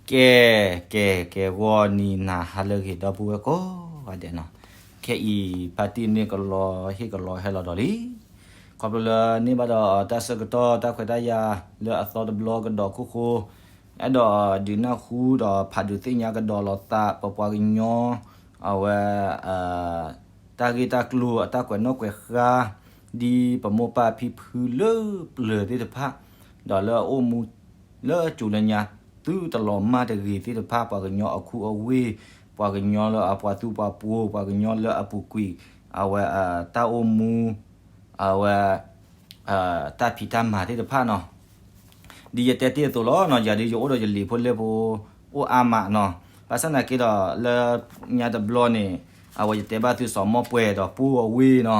ကဲ, ကဲ, ကဲ, ဂီၤနံၤနၤဟါလၢအဂ့ၤ ဒီပုၢ်ဝဲၢ်ကိးဂၤဒဲးနီၤ, ခဲအံၤ ဖါတံၢ်န့ၣ်ကလီဟ့ၣ်ကလီဟဲလီၤဒီးလံ, ခီဖျိလၢန့ၢ်ဘၣ်ဒီးတၢ်ဆၢကတီၢ်တၢ်ခွဲးတၢ်ယာ်လၢအသီတဘျီကဒီးခိၣ်ဃိ, အဲၣ်ဒိးဒုးနၢ်ဟူဒီးဖးဒုးသ့ၣ်ညါကဒီးလီၤသး ပပှၤကညီ အဝဲ တၢ်ဂ့ၢ်တၢ်ကျိၤအတၢ်ကွဲးနီၣ်ကွဲးဃါ ဒ်ပမိၢ်ပၢ်ဖံဖုလၢပျၢၤသ့ၣ်တဖၣ်, ဒီးလၢအအိၣ်မူ လၢကၠိလၢညါ သုတလီၤမၢ်တဂ့ၤသ့ၣ်တဖၣ် ပှၤကညီအခူအဝ့ၢ်, ပှၤကညီလၢအပှၤသူပှၤပှိၤ, ပှၤကညီလၢအပူၤကွံာ် အဝဲ တၢ်အိၣ်မူ အဝဲ တၢ်ဖံးတၢ်မၤသ့ၣ်တဖၣ်နီၤ. ဒ်ယတဲတ့ၢ်အသိးလီၤနီၤ, ယၤဒုးယအိၣ်ဒီးယလံာ်ဖိလဲၢ်ဖိ အိၣ်အါမးနီၤ. ဘၣ်ဆၣ်နာ်က့ဒီး လၢညါတဘျီန့ၣ် အဝဲယတဲဘၣ်သုစီၤမီၢ်ပှဲၤဒီးပူအဝ့ၢ်နီၤ,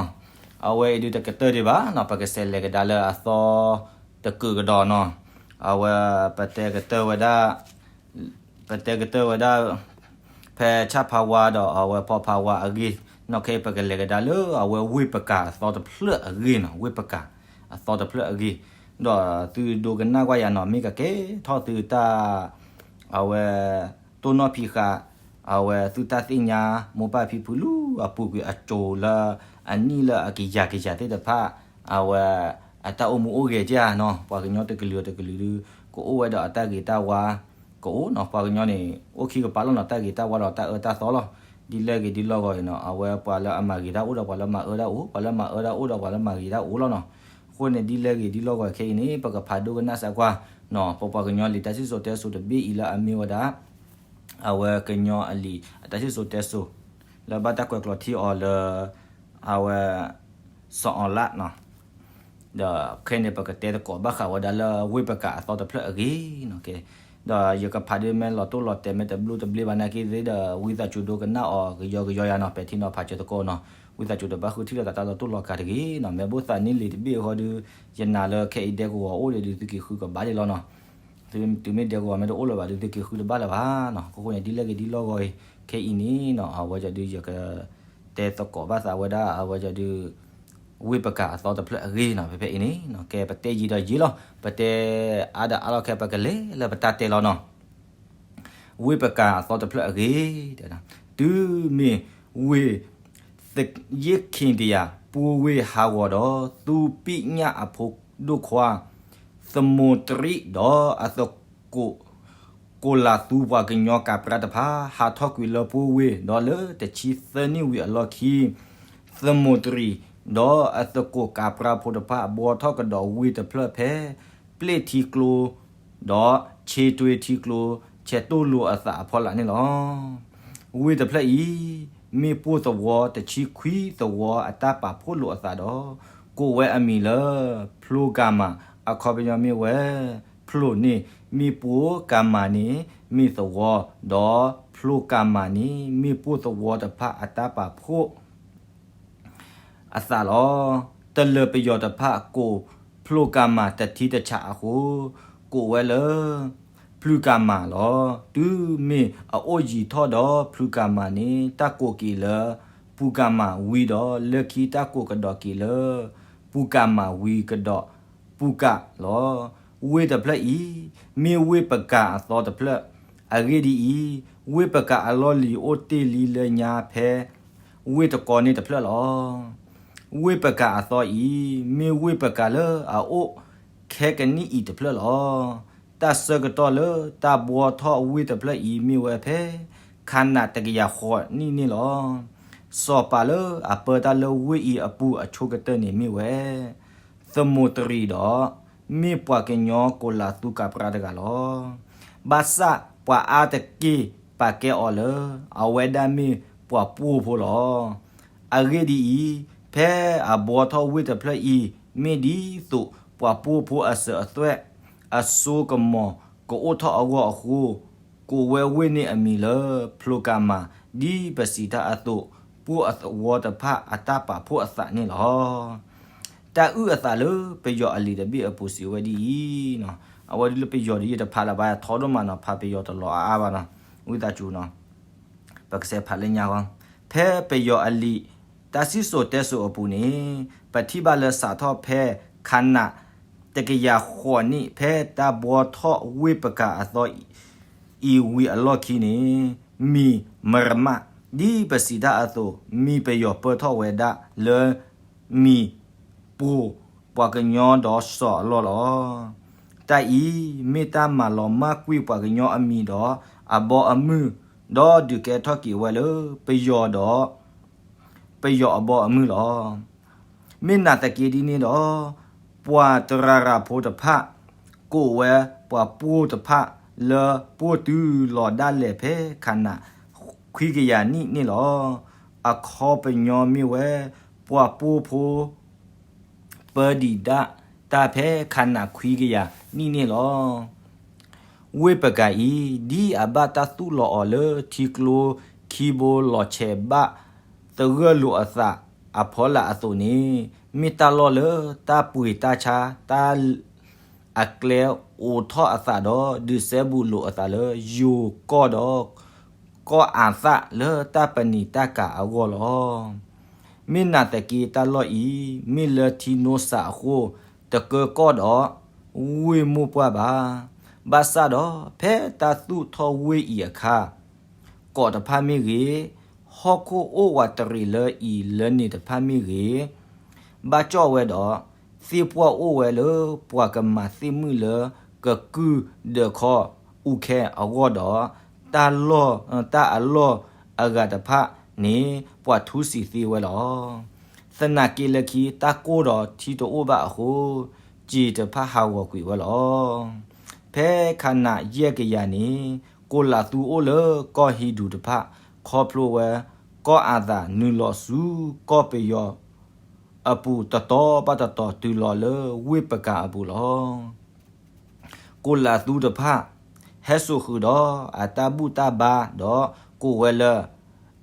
အဝဲအံၤဒုးတကတၢၢ်ဒံးဘၣ်နီၤ, ပကစးလဲၤကဒါလၢအသီတကုာ်ကဒီးနီၤ. အဝဲ ပတဲကတၢၢ်ဝဲဒၣ် ပတဲကတၢၢ်ဝဲဒၣ် ဖဲဆၣ်ဖးဝါဒီးအဝဲဖီဖးဝါအဂ့ၢ်နီၤ, ခဲအံၤပကလဲၤကဒါလၢအဝဲဝ့ၢ်ပကၤအသီတဖျၢၣ်အဂ့ၢ်နီၤ, ဝ့ၢ်ပကၤအသီတဖျၢၣ်အဂ့ၢ်, ဒီးသုဒိကနၣ်ကွၢ်ယၤနီၤ, မ့ၢ်ကကဲထီၣ်သုတၢ် အဝဲ တိၢ်နီၣ်ဖံးဃာ် အဝဲသုတၢ်သ့ၣ်ညါ မိၢ်ပၢ်ဖံဖုလၢအပူၤကွံာ်အကၠိလၢ အနံၣ်လၢအကယၤကယၤသ့ၣ်တဖၣ် အဝဲ အတၢ်အိၣ်မူအိၣ်ဂဲၤကၢ်နီၤ, ပှၤကညီတကလုာ်တကလုာ်ဒုး ကအိၣ်ဝဲဒီးအတၢ်ဂ့ၤတၢ်ဝါ ကအိၣ်နီၤ, ပှၤကညီန့ၣ် အိၣ်ခံကပၤလီၤနီၤ, တၢ်ဂ့ၤတၢ်ဝါဒီးတၢ်အၢတၢ်သီလီၤ. ဒ်လဲၣ်ဂ့ၤဒ်လဲၣ်ဂ့ၤနီၤ, အဝဲပှၤလၢအမၤဂ့ၤတၢ်အိၣ်ဒီးပှၤလၢမၤအၢတၢ်အိၣ်, ပှၤလၢမၤအၢတၢ်အိၣ်ဒီးပှၤလၢမၤဂ့ၤတၢ်အိၣ်လီၤနီၤ. အဃိန့ၣ် ဒ်လဲၣ်ဂ့ၤဒ်လဲၣ်ဂ့ၤခဲအံၤန့ၣ် ပကဖးဒိကနၣ်စၢ်ကွၢ်နီၤ, ပပှၤကညီလံာ်တၢ်စံၣ်စိၤတဲစိၤတဘ့ၣ်အံၤလၢအမ့ၢ်ဝဲဒၣ် အဝဲကညီအလံာ်အတၢ်စံၣ်စိၤတဲစိၤ လၢဘၣ်တၢ်ကွဲးကျိးထံအီၤလၢ အဝဲ စီၤအီၤလးနီၤ, ဒီးခဲအံၤန့ၣ် ပကတဲသကိးဘၣ်ဃးဝဲဒၣ်လၢဝ့ၢ်ပကၤအသီတဖျၢၣ်အဂ့ၢ်နီၤ, ကဲ, ဒီးယကဖးဒုးမ့ၢ်လီၤတိၢ်လီၤတဲာ် မ့ၢ်တဘျုးတဘျ့ဘၣ်နာ်က့သ့ဒီး ဝံသးစူၤဒိကနၣ်အီၤကယီကယီယၤနီၤ, ပဲာ်ထံနီၤဖးစၢၤသကိးနီၤ, ဝံသးစူၤတဘၣ်ဃုထံၣ်လိာ်သးတၢ်လီၤတိၢ်လီၤကၤတဂ့ၤနီၤ, မ့ၢ်ဘၣ်သးန့ၢ်လံာ်တဘ့ၣ်အဃိဒီး ယနာ်လၢခဲအံၤဒဲကဝီၤအိၣ်ဒီးဒုးသုက့ၤဃုကဘၣ်ဒံးလီၤနီၤ. သုမ့ၢ်ဒဲကဝီၤမ့ၢ်တအိၣ်လၢၤဘၣ်ဒုးသုက့ၤဃုတဘၣ်လၢၤဘၣ်နီၤ, အဃိန့ၣ် ဒ်လဲၣ်ဂ့ၤဒ်လဲၣ်ဂ့ၤ ခဲအံၤန့ၣ်နီၤ အဝဲဒၣ်ဒုးယက တဲသကိးဘၣ်သးဝဲဒၣ် အဝဲဒၣ်ဒုး ဝ့ၢ်ပကၤအသီတဖျၢၣ်အဂ့ၢ်နီၤ, ဖဲဖဲအံၤန့ၣ်နီၤ, ကဲ ပတဲယံာ်ဒီးယံာ်လီၤ, ပတဲအါဒီးအါလီၤခဲ ပကလဲၤလၢပတၢ်တဲလီၤနီၤ. ဝ့ၢ်ပကၤအသီတဖျၢၣ်အဂ့ၢ်, တုၤမ့ၢ်ဝ့ၢ် သယ့ၣ်ခ့တယၤ ပူဝ့ၢ်ဟးဂီၤဒီး သူပံညၣ်အဖိဒိၣ်ခွါ သမူတရံး ဒီးအသကိး ကိးလးသူပှၤကညီကၤပြါတဖၣ် ဟးထီၣ်ကွံာ်လၢပူဝ့ၢ်, ဒီးလၢတဆံသၢနံၣ်ဝံၤအလီၢ်ခံ သမူတရံး ဒီးအသကိးကၤပြါဖိတဖၣ် ဘှီထီၣ်ကဒီးဝ့ၢ်တဖျၢၣ်ဖဲ ပျ့ၢ်ထံကျိ ဒီးဆ့တွ့ထံကျိ ဆဲးတိၢ်လိာ်အသးအဖီလာ်န့ၣ်လီၤ. ဝ့ၢ်တဖျၢၣ်အံၤ မ့ၢ်ပိၢ်သဝီတဆံခွံသဝီအတၢ်ပာ်ဖှိၣ်လိာ်အသးဒီး ကိးဝဲအမံၤလၢ ဖျိကၤမၤ, အခီပညီမ့ၢ်ဝဲ ဖျိန့ၣ် မ့ၢ်ပိၢ်, ကၤမၤန့ၣ် မ့ၢ်သဝီ, ဒီးဖျိကၤမၤန့ၣ် မ့ၢ်ပိၢ်သဝီတဖၣ်အတၢ်ပာ်ဖှိၣ် အသးလီၤ. တလၢၤပယီၤတဖၣ်ကိးဖျိကၤမၤတထံတဆးအဃိ ကိးဝဲလၢ ဖျိကၤမၤလီၤ. တုၤမ့ၢ်အအိၣ်ယံာ်ထီၣ်ဒီးဖျိကၤမၤန့ၣ် တၢ်ကိးက့ၤလၢ ပူၤကၤမၤဝံၤဒီး လၢခံတၢ်ကိးကဒီးက့ၤလၢ ပူၤကၤမၤဝံၤကဒီး ပူၤကၤလီၤ. ဝ့ၢ်တဖျၢၣ်အံၤ မ့ၢ်ဝ့ၢ်ပကၤအသီတဖျၢၣ်. အဂ့ၢ်ဒ်အံၤ, ဝ့ၢ်ပကၤအလီၢ်လံၤအိၣ်တ့ၢ်လံလၢညါဖဲ ဝ့ၢ်တကီန့ၣ်တဖျၢၣ်လီၤ. ဝ့ၢ်ပကၤအသီအံၤ မ့ၢ်ဝ့ၢ်ပကၤလၢအအိၣ်ခဲကနံၣ်အံၤတဖျၢၣ်လီၤ. တၢ်ဆၢကတီၢ်လၢတၢ်ဘှီထီၣ်ဝ့ၢ်တဖျၢၣ်အံၤမ့ၢ်ဝဲဖဲ ခါနးတကယၤဃိးနံၣ်န့ၣ်လီၤ. စီၤပၤလၢအပၢတၢ်လၢဝ့ၢ်အံၤအပူၤအဆိကတၢၢ်န့ၣ်မ့ၢ်ဝဲ သမူတရံးဒီး မ့ၢ်ပှၤကညီကိးလးသူကၤပြါတဂၤလီၤ. ဘၣ်ဆၣ်ပှၤအါတက့ၢ်ပာ်ကဲအီၤလၢ အဝဲဒၣ်မ့ၢ်ပှၤပိၢ်ဖိလီၤ. အဂ့ၢ်ဒ်အံၤ, ဖဲအဘှီထီၣ်ဝ့ၢ်တဖျၢၣ်အံၤ မ့ၢ်ဒ်သိးပှၤပိၢ်ဖိအစၢၤအသွဲၣ် အစိကမီၤကအိၣ်ထီၣ်အဂီၢ်အဃိ, ကိးဝဲဝ့ၢ်န့ၣ်အမံၤလၢ ဖျိကၤမၤ, ဒ်ပစံးတၢ်အသိး, ပိၢ်အသဝီတဖၣ်အတၢ်ပာ်ဖှိၣ်အသးန့ၣ်လီၤ. တၢ်အုၣ်အသးလၢပယီၤအလံာ်တဘ့ၣ်အပူၤစံးဝဲဒ်အံၤ, အဝဲဒ်လၢပယီၤဒ်ယတဖးလၢၤဘၣ်ထီဒိၣ်မးနီၤ, ဖးပယီၤတလီၤအါအါဘၣ်နီၤ, ဝံသးစူၤနီၤ, ပကစဲးဖးလၢညါဃီ, ဖဲပယီၤအလံာ်တၢ်စံၣ်စိၤတဲစိၤအပူၤန့ၣ်, ပထံၣ်ဘၣ်လၢစးထီၣ်ဖဲခါနးတကယၤဃိးနံၣ် ဖဲတၢ်ဘှီထီၣ်ဝ့ၢ်ပကၤအသီအံၤ အံၤဝံၤအလီၢ်ခံန့ၣ် မံၤမရမး, ဒ်ပစံးတၢ်အသိး, မံၤပယီၤပၢၢ်ထီၣ်ဝဲဒၣ်လၢ မံၤပိာ်ပှၤကညီဒီးစီၤအလီၢ်လီၤ. တၢ်အံၤမ့ၢ်တၢ်မၤလီၤမၢ်ကွံာ်ပှၤကညီအမံၤဒီးအဘီအမုၢ်, ဒီးဒုးကဲထီၣ်က့ၤဝဲလၢပယီၤဒီး ပယီၤအဘီအမုၢ်လီၤ. မ့ၢ်နာ်သက့ဒ်န့ၣ်ဒီး, ပှၤတရၤရၤဖိတဖၣ် ကိးဝဲပှၤပိၢ်တဖၣ်လၢပိၢ်တုၤလီၤဒၣ်လဲာ်ဖဲခါနးခွံကယၤနံၣ်န့ၣ်လီၤ. အခီပညီမ့ၢ်ဝဲ ပှၤပိၢ်ဖိ ပၢဒံးဒၣ်တၢ်ဖဲခါနးခွံကယၤနံၣ်န့ၣ်လီၤ. ဝ့ၢ်ပကၤအံၤ ဒ်အဘၣ်တၢ်သူၣ်လီၤအီၤလၢထံကျိခံဘိလီၤဆဲးဘၣ် သဂၢၢ်လိာ်အသးအဖီလာ်အသိးန့ၣ်, မ့ၢ်တၢ်လီၢ်လၢတၢ်ပှ့ၤတၢ်ဆါ တၢ် အကျဲအိးထီၣ်အသးဒီး ဒုးစဲဘူးလိာ်အသးလၢယိၤကီၢ်ဒီး ကီၢ်အၤသၣ်လၢတၢ်ပနံာ်တၢ်ကၤအဂီၢ်လီၤ. မ့ၢ်နာ်သက့တၢ်လီၢ်အံၤ မ့ၢ်လၢထံနိစၢ်အဃိ တကၢကီၢ်ဒီးဝ့ၢ်မိၢ်ပှၢ်ဘၣ်. ဘၣ်ဆၣ်ဒီးဖဲတၢ်သူၣ်ထီၣ်ဝ့ၢ်အံၤအခါ ကိးတဖၣ်မ့ၢ်ဂ့ၤ, ဟီၣ်ခိၣ်အိၣ်ဝးတရံးလၢအံၤလၢန့ၣ်တဖၣ်မ့ၢ်ဂ့ၤ, ဘၣ်ကၠီၣ်ဝဲဒီး သ့ၣ်ပှၢ်အိၣ်ဝဲလၢပှၤကမၤသ့ၣ်မုၣ်လၢကကုၢ်ဒၢးခီအူခဲအဂီၢ်ဒီး တၢ်လီၢ် တၢ်အလီၢ်အဂၤတဖၣ်န့ၣ် ပှၤထူစံးသ့ဝဲလီၤ. သနာ်က့လၢခံတၢ်ကိၢ်ဒီးထံတအိၣ်ဘၣ်အဃိ စ့တဖၣ်ဟးဂီၤကွံာ်ဝဲလီၤ. ဖဲခါနးယဲၢ်ကယၤန့ၣ် ကိးလးသူအိၣ်လၢကီၢ်ဟံဒူးတဖၣ် ခီဖျိဝဲ ကီၢ်အၤသၣ်နုာ်လီၤဆူကီၢ်ပယီၤအပူၤတတီၤဘၣ်တတီၤတုၤလီၤလၢဝ့ၢ်ပကၤအပူၤလီၤ. ကိးလးသူတဖၣ် ဟဲစိာ်ဃုာ်ဒီးအတၢ်ဘူၣ်တၢ်ဘါဒီးကိးဝဲလၢ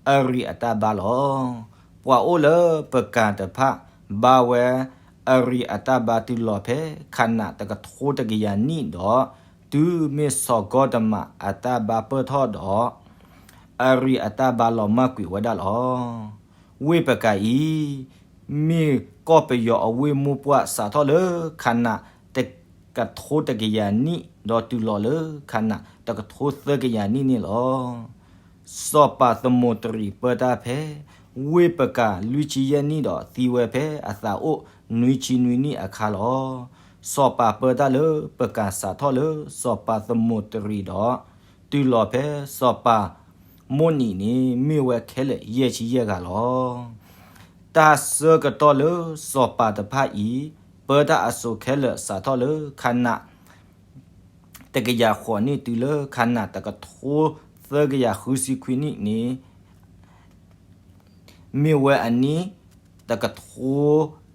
အရံးအတၢ်ဘါလီၤ. ပှၤအိၣ်လၢပကၤတဖၣ် ဘါဝဲ အရံးအတၢ်ဘါတုၤလီၤဖဲခါနးတကထိတကယၤနံၣ်ဒီး တုၤမ့ၢ်စီၤကီတမးအတၢ်ဘါပၢၢ်ထီၣ်ဒီး အရံးအတၢ်ဘါလီၤမၢ်ကွံာ်ဝဲဒၣ်လီၤ. ဝ့ၢ်ပကၤအံၤ မ့ၢ်ကီၢ်ပယီၤအဝ့ၢ်မိၢ်ပှၢ်စးထီၣ်လၢခါနးတကထိတကယၤနံၣ် ဒီးတုၤလီၤလၢခါနးတကထိသၢကယၤနံၣ်န့ၣ်လီၤ. စီၤပၤသမူးတရံးပၢတၢ်ဖဲ ဝ့ၢ်ပကၤလွံၢ်ဆံယဲၢ်နံၣ်ဒီးသံဝဲဖဲအသးအိၣ်နွံဆံနွံနံၣ်အခါလီၤ. စီၤပၤပၢတၢ်လၢပကၤစးထီၣ်လၢစီၤပၤသမူးတရံးဒီး တုၤလီၤဖဲစီၤပၤမိၣ်နံးန့ၣ် မ့ၢ်ဝဲခဲလၢာ်ယဲၢ်ဆံယဲၢ်ဂၤလီၤ. တၢ်ဆၢကတီၢ်လၢစီၤပၤတဖၣ်အံၤ ပၢတၢ်အစိၤခဲလၢာ်စးထီၣ်လၢခါနး တကယၤဃိးနံၣ်တုၤလၢခါနးတကထိသၢကယၤဃုဆံခွံနံၣ်န့ၣ် မ့ၢ်ဝဲအနံၣ် တကထိ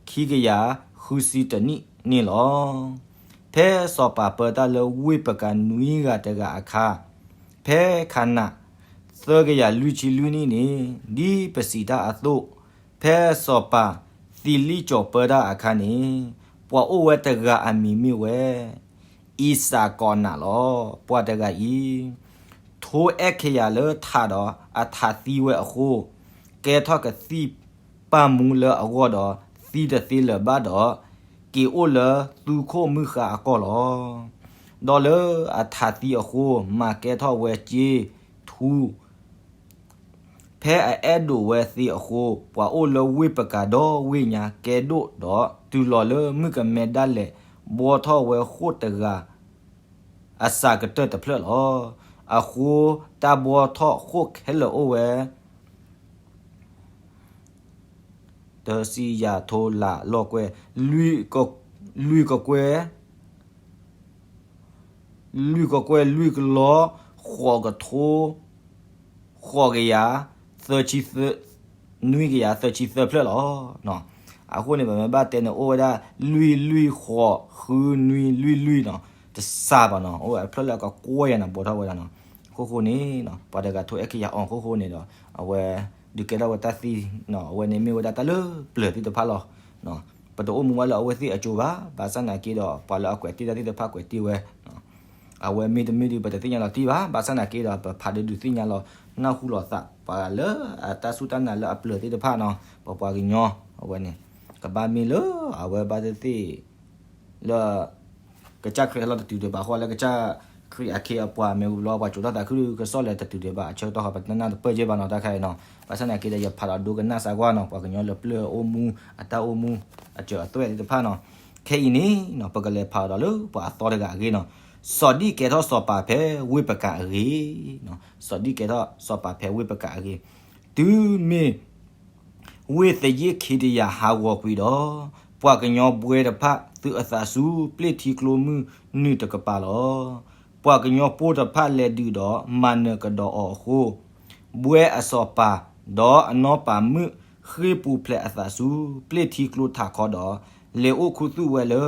ခံကယၤဃုဆံတနံၣ်န့ၣ်လီၤ. ဖဲစီၤပၤပၢတၢ်လၢဝ့ၢ်ပကၤနွံဂၤတဂၤအခါ, ဖဲခါနး သၢကယၤလွံၢ်ဆံလွံၢ်နံၣ်န့ၣ် ဒ်ပစံးတၢ်အသိး, ဖဲစီၤပၤသံလံၣ်ကၠီၤပၢတၢ်အခါန့ၣ်, ပှၤအိၣ်ဝဲတဂၤအမံၤမ့ၢ်ဝဲ အံစၢ်ကီးနးလီၤ. ပှၤတဂၤအံၤ ထိအဲၣ်ခယၤလၢထးဒီးအထးသံဝဲအဃိ, ကဲထီၣ်ကသံၣ်ပၢ်မူလၢအဂီၢ်ဒီး သံတသ့လၢၤဘၣ်ဒီး က့ၤအိၣ်လၢသူခိၣ်မုၢ်ဃါအကီၢ်လီၤ. ဒီးလၢအထးသံအဃိ မၤကဲထီၣ်ဝဲစ့ထူ ဖဲအအဲၣ်ဒိးဝဲသ့အဃိ, ပှၤအိၣ်လၢဝ့ၢ်ပကၤဒီဝ့ၢ်ညါကဲဒိၣ်ဒီး တုၤလီၤလၢမုၣ်ကမဲဒၣ်လဲာ် ဘှီထီၣ်ဝဲဃိၣ်တဂၤ အစှၤကတၢၢ်တဖျၢၣ်လီၤ. အဃိတၢ်ဘှီထီၣ်ဃိၣ်ခဲလၢာ်အိၣ်ဝဲ တဆံယၤထိလးလီၢ်ကွဲ, လွံၢ်ကကွဲၢ် လွံၢ်ကကွဲၢ်လွံၢ်ကလီ ဃိးကထိ ဃိးကယၤ သၢဆံသၢ နွံကယၤသၢဆံသၢဖျၢၣ်လီၤ. အဃိန့ၣ် ပမ့ၢ်ဘၣ်တဲန့ၣ် အိၣ်ဝဲဒၣ် လွံၢ်လွံၢ်ဃိးဃုနွံလွံၢ်လွံၢ်နီၤ, တစှၤဘၣ်နီၤ, အိၣ်ဝဲဖျၢၣ်လၢအကကွဲၢ်ယၤန့ၣ် ဘှီထီၣ်ဝဲဒၣ်နီၤ. အဃိဃိန့ၣ် ပှၤတဂၤထိအဲၣ်ခယၤအီၤအဃိဃိန့ၣ်ဒီး အဝဲဒုးကဲထီၣ်ဝဲတၢ်သံ, အဝဲန့ၣ်မ့ၢ်ဝဲဒၣ်တၢ်လၢပျၢၤသ့ၣ်တဖၣ်လီၤ. ပတအိၣ်မူဘၣ်လၢအဝဲသ့ၣ်အစိၤဘၣ်, ဘၣ်ဆၣ်နာ်က့ဒီး ပှၤလၢအကွဲးတ့ၢ်တၢ်သ့ၣ်တဖၣ်ကွဲးတ့ၢ်ဝဲ အဝဲမ့တမ့ၢ်ဒီး ပတသ့ၣ်ညါလီၤတံၢ်ဘၣ်. ဘၣ်ဆၣ်နာ်က့ဒီး ပဖးဒုးဒုးသ့ၣ်ညါလီၤ နၢ်ဟူလီၤသး ပှၤလၢအတၢ်စူၢ်တၢ်နာ်လၢအပျၢၤသ့ၣ်တဖၣ်နီၤ, ပပှၤကညီအဝဲန့ၣ် ကဘၣ်မ့ၢ်လၢအဝဲဘၣ်သ့ၣ်သ့ၣ် လၢ ကစၢ်ခရံာ်ဟဲလီၤတတုၤဒံးဘၣ်ဃိလၢကစၢ် ခရံာ်အခ့အပှၤမ့ၢ်ဝံၤဘျီ ပှၤစိာ်ထီၣ်သးခုကစီၣ်လဲၤတတုၤဒံးဘၣ် အဆၢကတီၢ်ဃီ ပတနၢ်တပၢၢ်က့ဘၣ်နီၤ တၢ်ခါအံၤနီၤ. ဘၣ်ဆၣ်သနာ်က့ဒီး ယဖးဒီးဒိကနၣ်စၢ်ကွၢ်နီၤ ပှၤကညီလၢပျၢၢ်အအိၣ်မူ အတၢ်အိၣ်မူ အစၢၤအသွဲၣ်သ့ၣ်တဖၣ်နီၤ. ခဲအံၤန့ၣ်နီၤ ပကလဲၤဖးဒီးလၢပှၤအသီတဂၤအဂ့ၢ်နီၤ. စီၤဒံၣ်ကဲထီၣ်စီၤပၤဖဲဝ့ၢ်ပကၤအဂ့ၢ်နီၤ. စီၤဒံၣ်ကဲထီၣ်စီၤပၤဖဲဝ့ၢ်ပကၤအဂ့ၢ်. တုၤမ့ၢ် ဝ့ၢ်သယ့ၣ်ခံတယၤဟးဂီၤကွံာ်ဒီး, ပှၤကညီဘှဲတဖၣ်သုးအသးဆူပျ့ၢ်ထံကျိမုၢ်နုာ်တကပၤလီၤ. ပှၤကညီပိၢ်တဖၣ်လဲၤဒုးဒီးမၤနၢၤကဒီးအီၤအဃိ, ဘှဲအစီၤပၤ, ဒီးအနီၢ်ပၤမုၣ်ဃ့ၢ်ပူၤဖျဲးအသးဆူပျ့ၢ်ထံကျိထးခီဒီး, လဲၤအိၣ်ခူသူၣ်ဝဲလၢ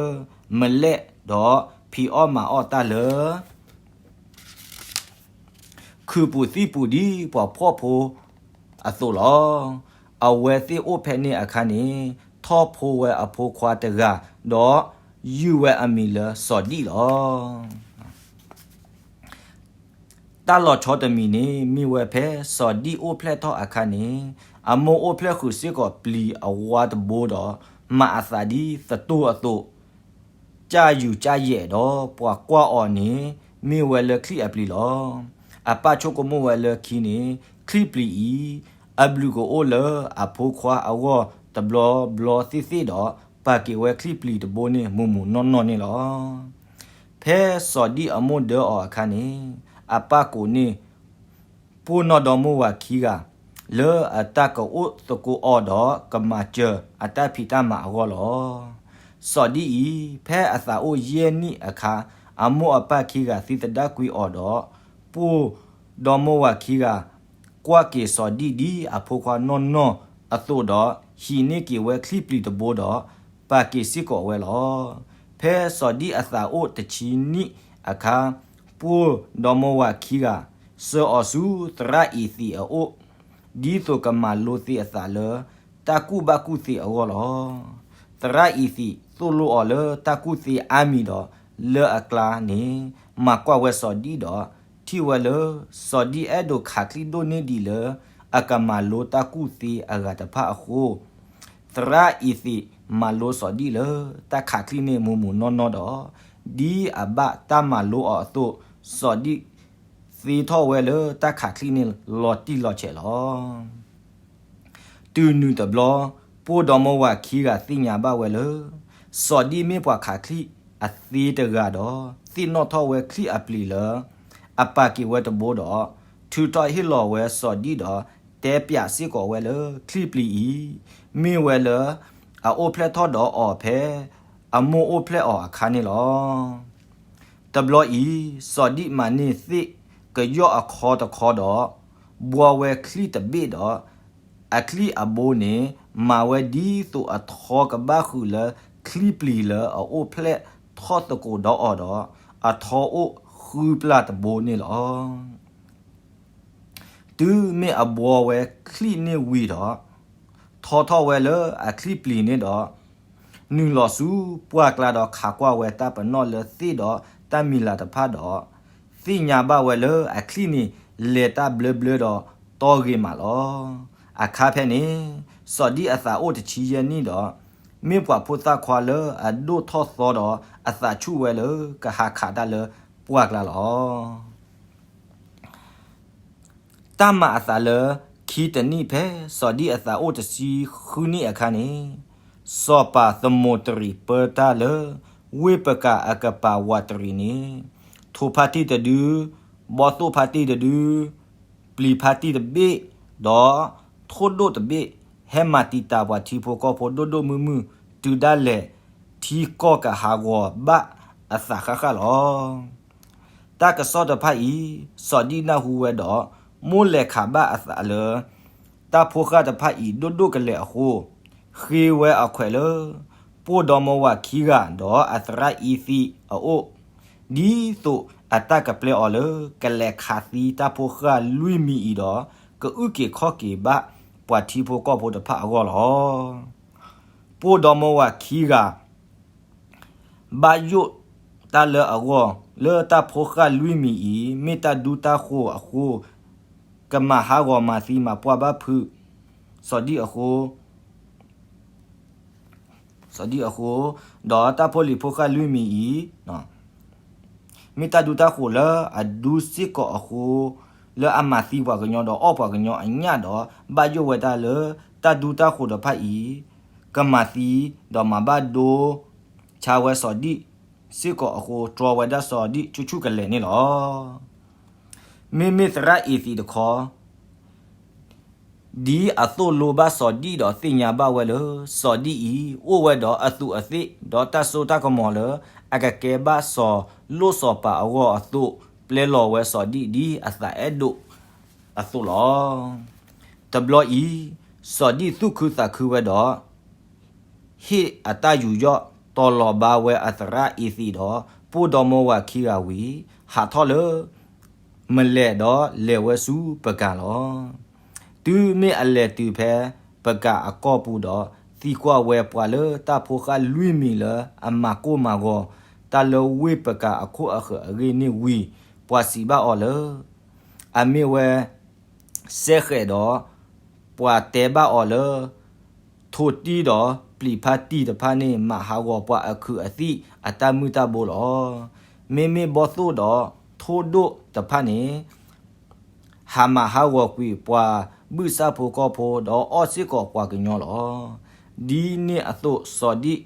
မလဲၣ်ဒီးဖံးအီၣ်မၤအီၣ်တၢ်လၢ ခုးပူၤသံၣ်ပူၤဒ်ပှၤဖှီၣ်ဖိအသိးလီၤ. အဝဲသ့ၣ်အိၣ်ဖဲန့ၣ်အခါန့ၣ်, ထီၣ်ဖိဝဲအဖိခွါတဂၤ, ဒီးယုၢ်ဝဲအမံၤလၢစီၤဒံၣ်လီၤ. တၢ်လီၤဆီတမံၤန့ၣ် မ့ၢ်ဝဲဖဲစီၤဒံၣ်အိၣ်ဖျဲၣ်ထီၣ်အခါန့ၣ်, အမိၢ်အိၣ်ဖျဲၣ်ဃုာ်စ့ၢ်ကီးပျံၤအဝါတဘိဒီး, မၤအသးဒ်သတူၢ်အသိး, ကၢ်ယူၤကၢ်ယဲၢ်ဒီးပှၤကွၢ်အီၤန့ၣ် မ့ၢ်ဝဲလၢချံၣ်အပျံၤလီၤ. အပၢ်ဆိကမိၣ်ဝဲလၢခံန့ၣ် ချံၣ်ပျံၤအံၤ အဘျုးကအိၣ်လၢအဖိခွါအဂီၢ်တဘျီဘျီသ့ၣ်သ့ၣ်ဒီး ပာ်က့ၤဝဲချံၣ်ပျံၤတဘိန့ၣ် မုၢ်မုၢ်နီၢ်နီၢ်န့ၣ်လီၤ. ဖဲစီၤဒံၣ်အမိၢ်ဒၢအီၤအခါန့ၣ်, အပၢ်ကိးန့ၢ် ပိၢ်နီၢ်ဒီမါဝၤခံဂၤ လၢအတၢ်ကအိၣ်သကိးအီၤဒီးကမၤစၢၤအတၢ်ဖံးတၢ်မၤအဂီၢ်လီၤ. စီၤဒံၣ်အံၤ ဖဲအသးအိၣ်ယဲၢ်နံၣ်အခါ, အမိၢ်အပၢ်ခံဂၤသံသဒၣ်ကွံာ်အီၤဒီး, ပိၢ်ဒီမါဝၤခံဂၤ ကွၢ်က့ၤစီၤဒံၣ်ဒ်အဖိခွါနီၢ်နီၢ်အသိးဒီး, ဟံးန့ၢ်က့ၤဝဲချံၣ်ပျံၤတဘိဒီး ပာ်က့ၤစ့ၢ်ကီးဝဲလီၤ. ဖဲစီၤဒံၣ်အသးအိၣ်တဆံနံၣ်အခါ, ပိၢ်ဒီမါဝၤခံဂၤ ဆှၢအီၤဆူသရၣ်အံၤသံးအအိၣ်, ဒ်သိးကမၤလိသ့အသးလၢတၢ်ကူၣ်ဘၣ်ကူၣ်သ့အဂီၢ်လီၤ. သရၣ်အံၤသံးသိၣ်လိအီၤလၢတၢ်ကူၣ်သ့အါမံၤဒီး, လၢအကျါန့ၣ် မၤကွၢ်ဝဲစီၤဒံၣ်ဒီး, ထံၣ်ဝဲလၢစီၤဒံၣ်အဲၣ်ဒိးခးချံၣ်ဒိၣ်န့ၢ်ဒံးလၢ အကမၤလိတၢ်ကူၣ်သ့အဂၤတဖၣ်အဃိ, သရၣ်အံၤသံးမၤလိစီၤဒံၣ်လၢတၢ်ခးချံၣ်န့ၣ်မုၢ်မုၢ်နီၢ်နီၢ်ဒီး, ဒ်အဘၣ်တၢ်မၤလိအီၤအသိး, စီၤဒံၣ်သ့ထီၣ်ဝဲလၢတၢ်ခးချံၣ်န့ၣ်လီၤတံၢ်လီၤဆဲးလီၤ. တုၤနုၤတဘျီ, ပိၢ်ဒီမါဝၤခံဂၤသ့ၣ်ညါဘၣ်ဝဲလၢ စီၤဒံၣ်မ့ၢ်ပှၤခးချံၣ်အသ့တဂၤဒီး, သ့ၣ်နီၣ်ထီၣ်ဝဲချံၣ်အပျံၤလၢအပာ်က့ၤဝဲတဘိဒီး, ထုးထီၣ်ဟ့ၣ်လီၤဝဲစီၤဒံၣ်ဒီး, တဲပၠးစ့ၢ်ကီးဝဲလၢချံၣ်ပျံၤအံၤ, မ့ၢ်ဝဲလၢအအိၣ်ဖျဲၣ်ထီၣ်ဒီးအီၤဖဲအမိၢ်အိၣ်ဖျဲၣ်အီၤအခါန့ၣ်လီၤ. တဘျီအံၤ, စီၤဒံၣ်မၤန့ၢ်သ့ၣ်ကယီၣ်အခီတခီဒီး, ဘှီဝဲချံၣ်တဘ့ၣ်ဒီး, အချံၣ်အဘိန့ၣ် မၤဝဲဒ်သိးအထီကဘၣ်ဃုာ်လၢချံၣ်ပျံၤလၢအအိၣ်ဖျဲၣ်ထီၣ်သကိးဒီးအီၤဒီး, အထီအိၣ်ဃုပျၢ်တဘိန့ၣ်လီၤ. တုၤမ့ၢ်အဘှီဝဲချံၣ်န့ၣ်ဝံၤဒီး, ထီထီၣ်ဝဲလၢအချံၣ်ပျံၤန့ၣ်ဒီး, နုာ်လီၤဆူပှၢ်ကျါဒီးခးကွၢ်ဝဲတၢ်ပနီၣ်လၢသ့ၣ်ဒီးတၢ်မံၤလၤတဖၣ်ဒီး, သ့ၣ်ညါဘၣ်ဝဲလၢအချံၣ်န့ၣ်လဲၤတၢ်ဘျၢဘျၢဒီးတီဂ့ၤမးလီၤ. အခါဖဲန့ၣ်, စီၤဒံၣ်အသးအိၣ်တဆံယဲၢ်နံၣ်ဒီး, မ့ၢ်ပှၤဖိသၣ်ခွါလၢအဒိၣ်ထီၣ်သီဒီးအသးဆူၣ်ဝဲလၢကဟးခးတၢ်လၢပှၢ်ကျါလီၤ. တၢ်မၤအသးလၢခံတနံၣ်ဖဲစီၤဒံၣ်အသးအိၣ်တဆံဃုနံၣ်အခါန့ၣ်, စီၤပၤသမူးတရံးပၢတၢ်လၢဝ့ၢ်ပကၤအကပၤဝးတရံးန့ၣ်, ထိးဖါတံၢ်တဒု, ဘီသိၣ်ဖါတံၢ်တဒု, ပျံၤဖါတံၢ်တဘ့ၣ်, ဒီးထိၣ်ဒိၣ်တဘ့ၣ်, ဟဲမၤတံာ်တာ်ပှၤထံဖိကီၢ်ဖိဒိၣ်ဒိၣ်မုၢ်မုၢ် တုၤဒၣ်လဲာ်ထံကီၢ်ကဟးဂီၤဘၣ်အသးဃၣ်ဃၣ်လီၤ. တၢ်ကစီၣ်တဖၣ်အံၤ, စီၤဒံၣ်နၢ်ဟူဝဲဒီး, မိၣ်လဲၤခးဘၣ်အသးလၢ တၢ်ဖိဃၢ်တဖၣ်အံၤဒိၣ်ဒိၣ်ကလဲာ်အဃိ, ဃ့ဝဲအခွဲးလၢ ပိၢ်ဒီမါဝၤခံဂၤဒီးအသရၣ်အံၤသံးအအိၣ်, ဒ်သိးအတၢ်ကပျဲအီၤလၢကလဲၤခးသံတၢ်ဖိဃၢ်လွံၢ်မံၤအံၤဒီး, ကအုၣ်က့ၤခီၣ်က့ၤဘၣ်ပှၤထံဖိကီၢ်ဖိတဖၣ်အဂီၢ်လီၤ. ပိၢ်ဒီမါဝၤခံဂၤ ဘၣ်ယိၣ်တၢ်လၢအဂီၢ်, လၢတၢ်ဖိဃၢ်လွံၢ်မံၤအံၤ မ့ၢ်တၢ်ဒူတၢ်ဃိၤအဃိ, ကမၤဟးဂီၤမၤသံမၤပှၢ်ဘၣ်ဖုးစီၤဒံၣ်အဃိ, စီၤဒံၣ်အဃိ, ဒီးတၢ်ဖိလံၤဖိဃၢ်လွံၢ်မံၤအံၤ, မ့ၢ်တၢ်ဒူတၢ်ဃိၤလၢအဒူစ့ၢ်ကီးအဃိ, လၢအမၤသံပှၤကညီဒီးအီၣ်ပှၤကညီအညၣ်ဒီး ဘၣ်ယိၣ်ဝဲဒၣ်လၢတၢ်ဒူတၢ်ဃိၤတဖၣ်အံၤ ကမၤသံဒီးမၤဘၣ်ဒိဆါဝဲစီၤဒံၣ်စ့ၢ်ကီးအဃိ တြီဝဲဒၣ်စီၤဒံၣ်ဆူၣ်ဆူၣ်ကလဲာ်န့ၣ်လီၤ. မ့မ့ၢ်သရၣ်အ့ၤသံးတခီ ဒ်အသိးလိဘၣ်စီၤဒံၣ်ဒီးသ့ၣ်ညါဘၣ်ဝဲလၢ စီၤဒံၣ်အံၤ အိၣ်ဝဲဒီးအသူးအသ့ၣ် ဒီးတၢ်စိတၢ်ကမီၤလၢ အကကဲဘၣ်စီၤလိၣ်စီၤပၤအဂီၢ်အသိး ပျဲလီၤဝဲစီၤဒံၣ်ဒ်အသးအဲၣ်ဒိးအသိးလီၤ. တဘျီအံၤ စီၤဒံၣ်သူၣ်ခုသးခုဝဲဒီး ဟ့ၣ်အတၢ်ယူးယီၣ်တီၤလီၤဘါဝဲအသရၣ်အ့ၤသံးဒီး ပိၢ်ဒီမါဝၤခံဂၤဝံၤ ဟးထီၣ်လၢ မလဲၣ်ဒီးလဲၤဝဲဆူပကၤလီၤ. တုၤမ့ၢ်အလဲၤတုၤဖဲပကၤအကီၢ်ပူၤဒီး သံကွၢ်ဝဲပှၤလၢတၢ်ဖိဃၢ်လွံၢ်မံၤလၢအမၤကိၢ်မၤဂီၤ တၢ်လၢဝ့ၢ်ပကၤအခိၣ်အဃၢၤအဂ့ၢ်န့ၣ်ဝံၤ ပှၤစံးဘၣ်အီၤလၢ အမ့ၢ်ဝဲ စဲဃဲးဒီး ပှၤတဲဘၣ်အီၤလၢ ထိၣ်တံၢ်ဒီးပျံၤဖါတံၢ်တဖၣ်န့ၣ် မၤဟးဂီၤပှၤအခုးအသံၣ်အတၢ်မုၢ်တၢ်ဘိလီၤ. မ့မ့ၢ်ဘီသိၣ်ဒီးထိၣ်ဒိၣ်တဖၣ်န့ၣ် ဟးမၤဟးဂီၤကွံာ်ပှၤဘုၣ်စၢ်ဖိကီၢ်ဖိ ဒီးအီၣ်စ့ၢ်ကီးပှၤကညီလီၤ. ဒ်န့ၣ်အသိး စီၤဒံၣ်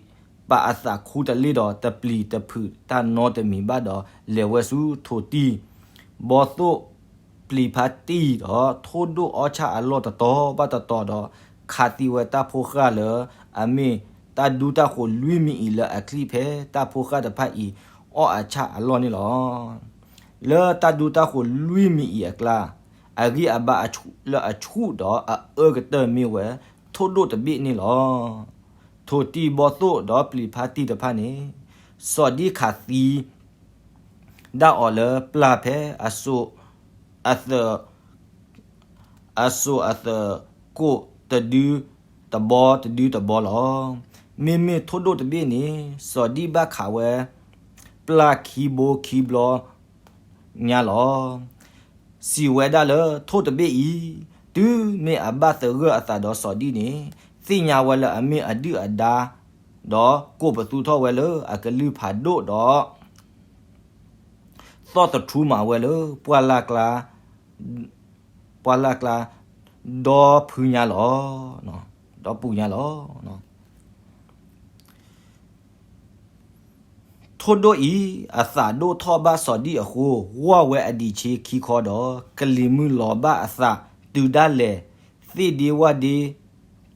ပာ်အသးခူတလ့ၢ်ဒီး တပျံၤတဖုးတၢ်နီတမံၤဘၣ်ဒီး လဲၤဝဲဆူထိၣ်တံၢ် ဘီသိၣ်ပျံၤဖါတံၢ်ဒီး ထိၣ်ဒိၣ်အီၣ်ဆၣ်အလီၢ်တတီၤဘၣ်တတီၤဒီး ခးသံဝဲတၢ်ဖိဃၢ်လၢ အမ့ၢ်တၢ်ဒူတၢ်ဃိၤလွံၢ်မံၤအံၤလၢအချံၣ်ဖဲတၢ်ဖိဃၢ်တဖၣ်အံၤ အီၣ်အဆၣ်အလီၢ်န့ၣ်လီၤ. လၢတၢ်ဒူတၢ်ဃိၤလွံၢ်မံၤအံၤအကျါ အဂံၢ်အဘါလၢအဆူၣ်ဒီးအအၢကတၢၢ်မ့ၢ်ဝဲ ထိၣ်ဒိၣ်တဘ့ၣ်န့ၣ်လီၤ. ထိၣ်တံၢ်ဘီသိၣ်ဒီးပျံၤဖါတံၢ်တဖၣ်န့ၣ် စီၤဒံၣ်ခးသံ ဒၣ်အီၤလၢပျၢ်ဖဲအစိၤအသၢ အစိၤအသၢကိးတဒုတဘီတဒုတဘီလီၤ. မ့မ့ၢ်ထိၣ်ဒိၣ်တဘ့ၣ်န့ၣ် စီၤဒံၣ်ဘၣ်ခးဝဲ ပျၢ်ခံဘိခံဘျီညါလီၤ. စံးဝဲဒၣ်လၢထိၣ်တဘ့ၣ်အံၤ တုၤမ့ၢ်အဘၣ်သဂၢၢ်အသးဒီးစီၤဒံၣ်န့ၣ် သ့ၣ်ညါဝဲလၢအမ့ၢ်အဒုၣ်အဒါ ဒီးကိးပသူထီၣ်ဝဲလၢအကလုၢ်ဖးဒိၣ်ဒီး သီၣ်သထူမးဝဲလၢ ပှၢ်လၢ်ကျါ ပှၢ်လၢ်ကျါ ဒီဖုညါလီၤ, ဒီပူၤညါလီၤ. ထိၣ်ဒိၣ်အံၤ အသးဒိၣ်ထီၣ်ဘၣ်စီၤဒံၣ်အဃိ ဂီၢ်ဝဲအဒံးဆ့ခံခီဒီး ကလံၤမုၢ်လီၤဘၣ်အသး တုၤဒၣ်လဲာ် သ့ၣ်ဒ့ဝၣ်ဒ့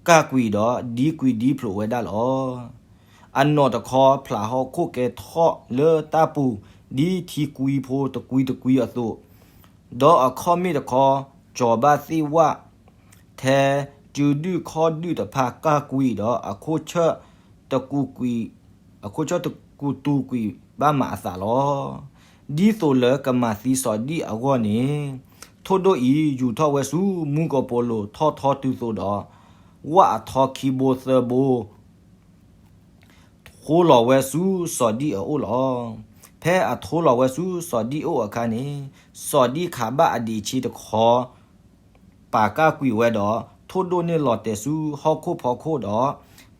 ကၢ်ကွံာ်ဒီး ဒံကွံာ်ဒံဖျိးဝဲဒၣ်လီၤ. အနီၢ်တခီဖျးဟီၣ်ခိၣ်ကဲထီၣ်လၢတၢ်ပူၤ ဒ်ထံကွံဖိတကွံတကွံအသိး, ဒီးအခီၣ်မ့ၣ်တခီ ကၠီၤဘၣ်သ့ၣ်ဝၣ် ထဲစုဒုၣ်ခီၣ်ဒုၣ်တဖၣ်ကၢ်ကွံာ်ဒီး အခိၣ်ဆၢၣ်တကူးကွံာ် အခိၣ်ဆၢၣ်တကူးတူာ်ကွံာ်ဘၣ်မးအသးလီၤ. ဒ်သိးလၢကမၤသံစီၤဒံၣ်အဂီၢ်န့ၣ်, ထိၣ်ဒိၣ်အံၤ ယူၤထီၣ်ဝဲဆူမူကပိာ်လိၤထီၣ်ထီတုၤသိးဒီး, ဝၣ်အထီခံဘိသၢဘိ ထိလီၤဝဲဆူစီၤဒံၣ်အအိၣ်လီၤ. ဖဲအထိလီၤဝဲဆူစီၤဒံၣ်အိၣ်အခါန့ၣ်, စီၤဒံၣ်ခးဘၣ်အဒံးဆ့တခီ ပာ်ကၢ်ကွံာ်ဝဲဒီး ထိၣ်ဒိၣ်န့ၣ်လီၤတဲာ်ဆူဟီၣ်ခိၣ်ဖီခိၣ်ဒီး,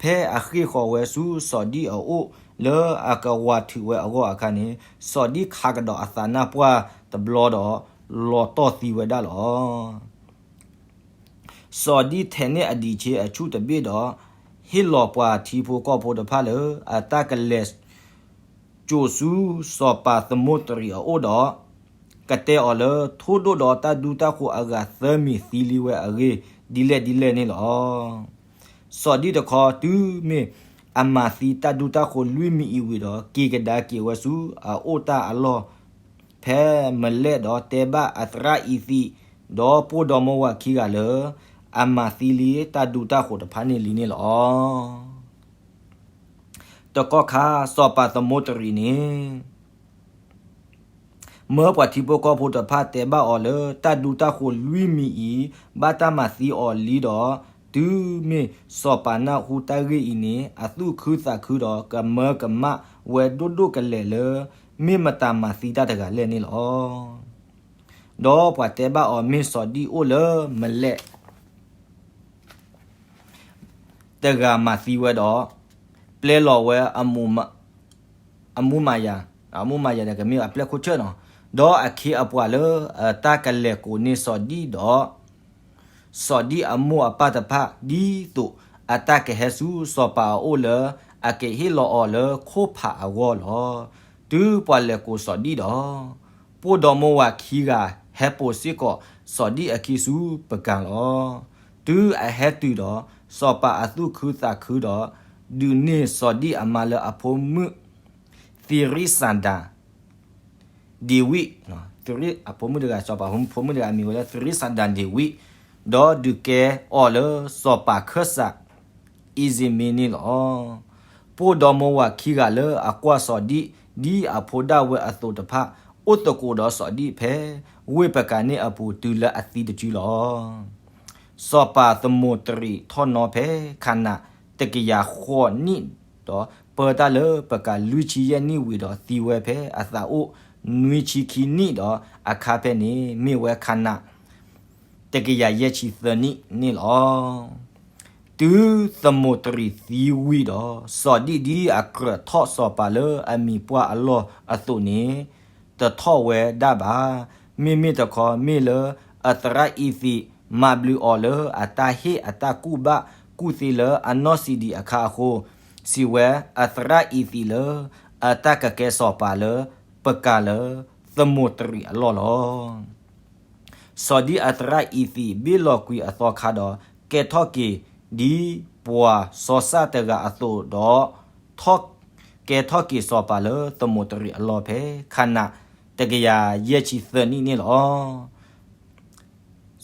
ဖဲအဃ့ၢ်ဃီၤဝဲဆူစီၤဒံၣ်အအိၣ်လၢအကဝၤထုးဝဲအဂီၢ်အခါန့ၣ်, စီၤဒံၣ်ခးကဒီးအသးနၢ်ပှၢ်တဘျီဒီး လီၤတီၢ်သံဝဲဒၣ်လီၤ. စီၤဒံၣ်ထဲးန့ၢ်အဒံးဆ့အဆူၣ်တဘ့ၣ်ဒီး, ဟ့ၣ်လီၤပှၤထံဖိကီၢ်ဖိတဖၣ်လၢ အတၢ်ကလဲၤ စိာ်ဆူစီၤပၤသမူတရံးအအိၣ်ဒီး, ကတဲအီၤလၢထိၣ်ဒိၣ်ဒီးတၢ်ဒူတၢ်ဃိၤအဂၤသၢမံၤသံလံဝဲအဂ့ၢ် ဒ်လဲၣ်ဒ်လဲၣ်န့ၣ်လီၤ. စီၤဒံၣ်တခီ တုၤမ့ၢ်အမၤသံတၢ်ဒူတၢ်ဃိၤလွံၢ်မံၤအံၤဝံၤဒီး က့ၤကဒါက့ၤဝဲဆူအအိၣ်တၢ်အလီၢ် ဖဲမလဲၣ်ဒီးတဲဘၣ်အသရၣ်အံၤသံး ဒီးပိၢ်ဒီမါဝၤခံဂၤလၢ အမၤသံလံတၢ်ဒူတၢ်ဃိၤတဖၣ်န့ၣ်လံန့ၣ်လီၤ. တကီၢ်ခါ စီၤပၤသမူတရံးန့ၣ် မၢပှၤထံဖိကီၢ်ဖိတဖၣ်တဲဘၣ်အီၤလၢ တၢ်ဒူတၢ်ဃိၤလွံၢ်မံၤအံၤ ဘၣ်တၢ်မၤသံအီၤလံဒီး, တုၤမ့ၢ်စီၤပၤနၢ်ဟူတၢ်ဂ့ၢ်အံၤန့ၣ် အသူၣ်ခုသးခုဒီး ကမၢကမၣ်ဝဲဒိၣ်ဒိၣ်ကလဲာ်လၢ မ့ၢ်မတၤမၤသံတၢ်တဂၤလဲၣ်န့ၣ်လီၤ. ဒီးပှၤတဲဘၣ်အီၤမ့ၢ်စီၤဒံၣ်အိၣ်လၢမလဲၣ် တဂၤမၤသံဝဲဒီး ပျဲလီၤဝဲအမူးမၤယၤ အမိၢ်မၤယၤဒီးကမ့ၢ်အပျဲၢ်ခိၣ်ဆၢၣ်နီၤ, ဒီးအခ့အပှၤလၢအတၢ်ကလဲၤကိးန့ၢ်စီၤဒံၣ်ဒီး စီၤဒံၣ်အမိၢ်အပၢ်တဖၣ် ဒ်သိးအတၢ်ကဟဲဆူစီၤပၤအအိၣ်လၢ အကဟ့ၣ်လီၤအီၤလၢခိၣ်ဖးအဂီၢ်လီၤ. တုၤပှၤလဲၤကိးစီၤဒံၣ်ဒီး ပိၢ်ဒီမါဝၤခံဂၤဟဲပိာ်စ့ၢ်ကီးစီၤဒံၣ်အခံဆူပကၤလီၤ. တုၤအဟဲတုၤဒီး စီၤပၤအသူၣ်ခုသးခုဒီး ဒုးန့ၢ်စီၤဒံၣ်အမါလၢအဖိမုၣ် သံရံစဒၤ ဒ့ဝံး, အဖိမုၣ်တဂၤ စီၤပၤဖိမုၣ်တဂၤအမံၤဝဲလၢ သံရံစဒၤ ဒ့ဝံး, ဒီးဒုးကဲအီၤလၢစီၤပၤခၢၣ်စး အံၤစ့မ့န့ၣ်လီၤ. ပိၢ်ဒီမါဝၤခံဂၤလၢအကွၢ်စီၤဒံၣ် ဒ်အဖိဒၣ်ဝဲအသိးတဖၣ် အိၣ်သကိးဒီးစီၤဒံၣ်ဖဲ ဝ့ၢ်ပကၤန့ၣ်အပူၤတုၤလၢအသံတစုလီၤ. စီၤပၤသမိးတရံးထီၣ်နီၤဖဲ ခးနး တကယၤဃိးနံၣ်ဒီး ပၢတၢ်လၢပကၤလွံၢ်ဆံယဲၢ်နံၣ်ဝံၤဒီးသံဝဲဖဲအသးအိၣ်နွံဆံခံနံၣ်ဒီးအခါဖဲန့ၣ် မ့ၢ်ဝဲခးနး တကယၤယဲၢ်ဆံသၢနံၣ်န့ၣ်လီၤ. တုၤသမိးတရံးသံဝံၤဒီး စီၤဒံၣ်ဒ်အကြၢးထီၣ်စီၤပၤလၢအမံၤပှၢ်အလီၢ်အသိးန့ၣ် တထီၣ်ဝဲဒၣ်ဘၣ်. မ့မ့ၢ်တခီမ့ၢ်လၢအသရၣ်အံၤသံး မၤဘျုးအီၤလၢအတၢ်ဟ့ၣ်အတၢ်ကူၣ်ဘၣ်ကူၣ်သ့လၢအနီၢ်စံးဒံးအခါအဃိ စံးဝဲအသရၣ်အံၤသံးလၢ အတၢ်ကကဲစီၤပၤလၢပကၤလၢသမိးတရံးအလီၢ်လီၤ. စီၤဒံၣ်အသရၣ်အံၤသံးဘ့ၣ်လီၤကွံာ်အသီခါဒီး ကဲထီၣ်က့ၤ ဒ်ပှၤစီၤစၢ်တဂၤအသိးဒီး ထီၣ်ကဲထီၣ်က့ၤစီၤပၤလၢသမိးတရံးအလီၢ်ဖဲ ခးနး တကယၤယဲၢ်ဆံသၢနံၣ်န့ၣ်လီၤ.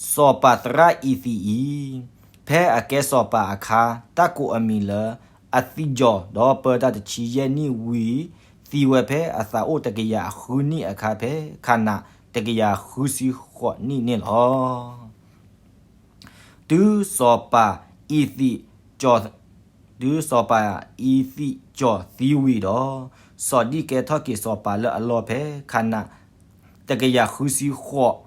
စီၤပၤသရၣ်အံၤသံးအံၤ ဖဲအကဲစီၤပၤအခါ တၢ်ကိးအမံၤလၢ အသံးကၠီၤ ဒီးပၢတၢ်တဆံယဲၢ်နံၣ်ဝံၤ သံဝဲဖဲအသးအိၣ်တကယၤဃုနံၣ်အခါဖဲ ခးနး တကယၤဃုဆံဃိးနံၣ်န့ၣ်လီၤ. တုၤစီၤပၤအံၤသံး တုၤစီၤပၤအံၤသံးကၠီၤသံဝံၤဒီး စီၤဒံၣ်ကဲထီၣ်က့ၤစီၤပၤလၢအလီၢ်ဖဲ ခးနး တကယၤဃုဆံဃိး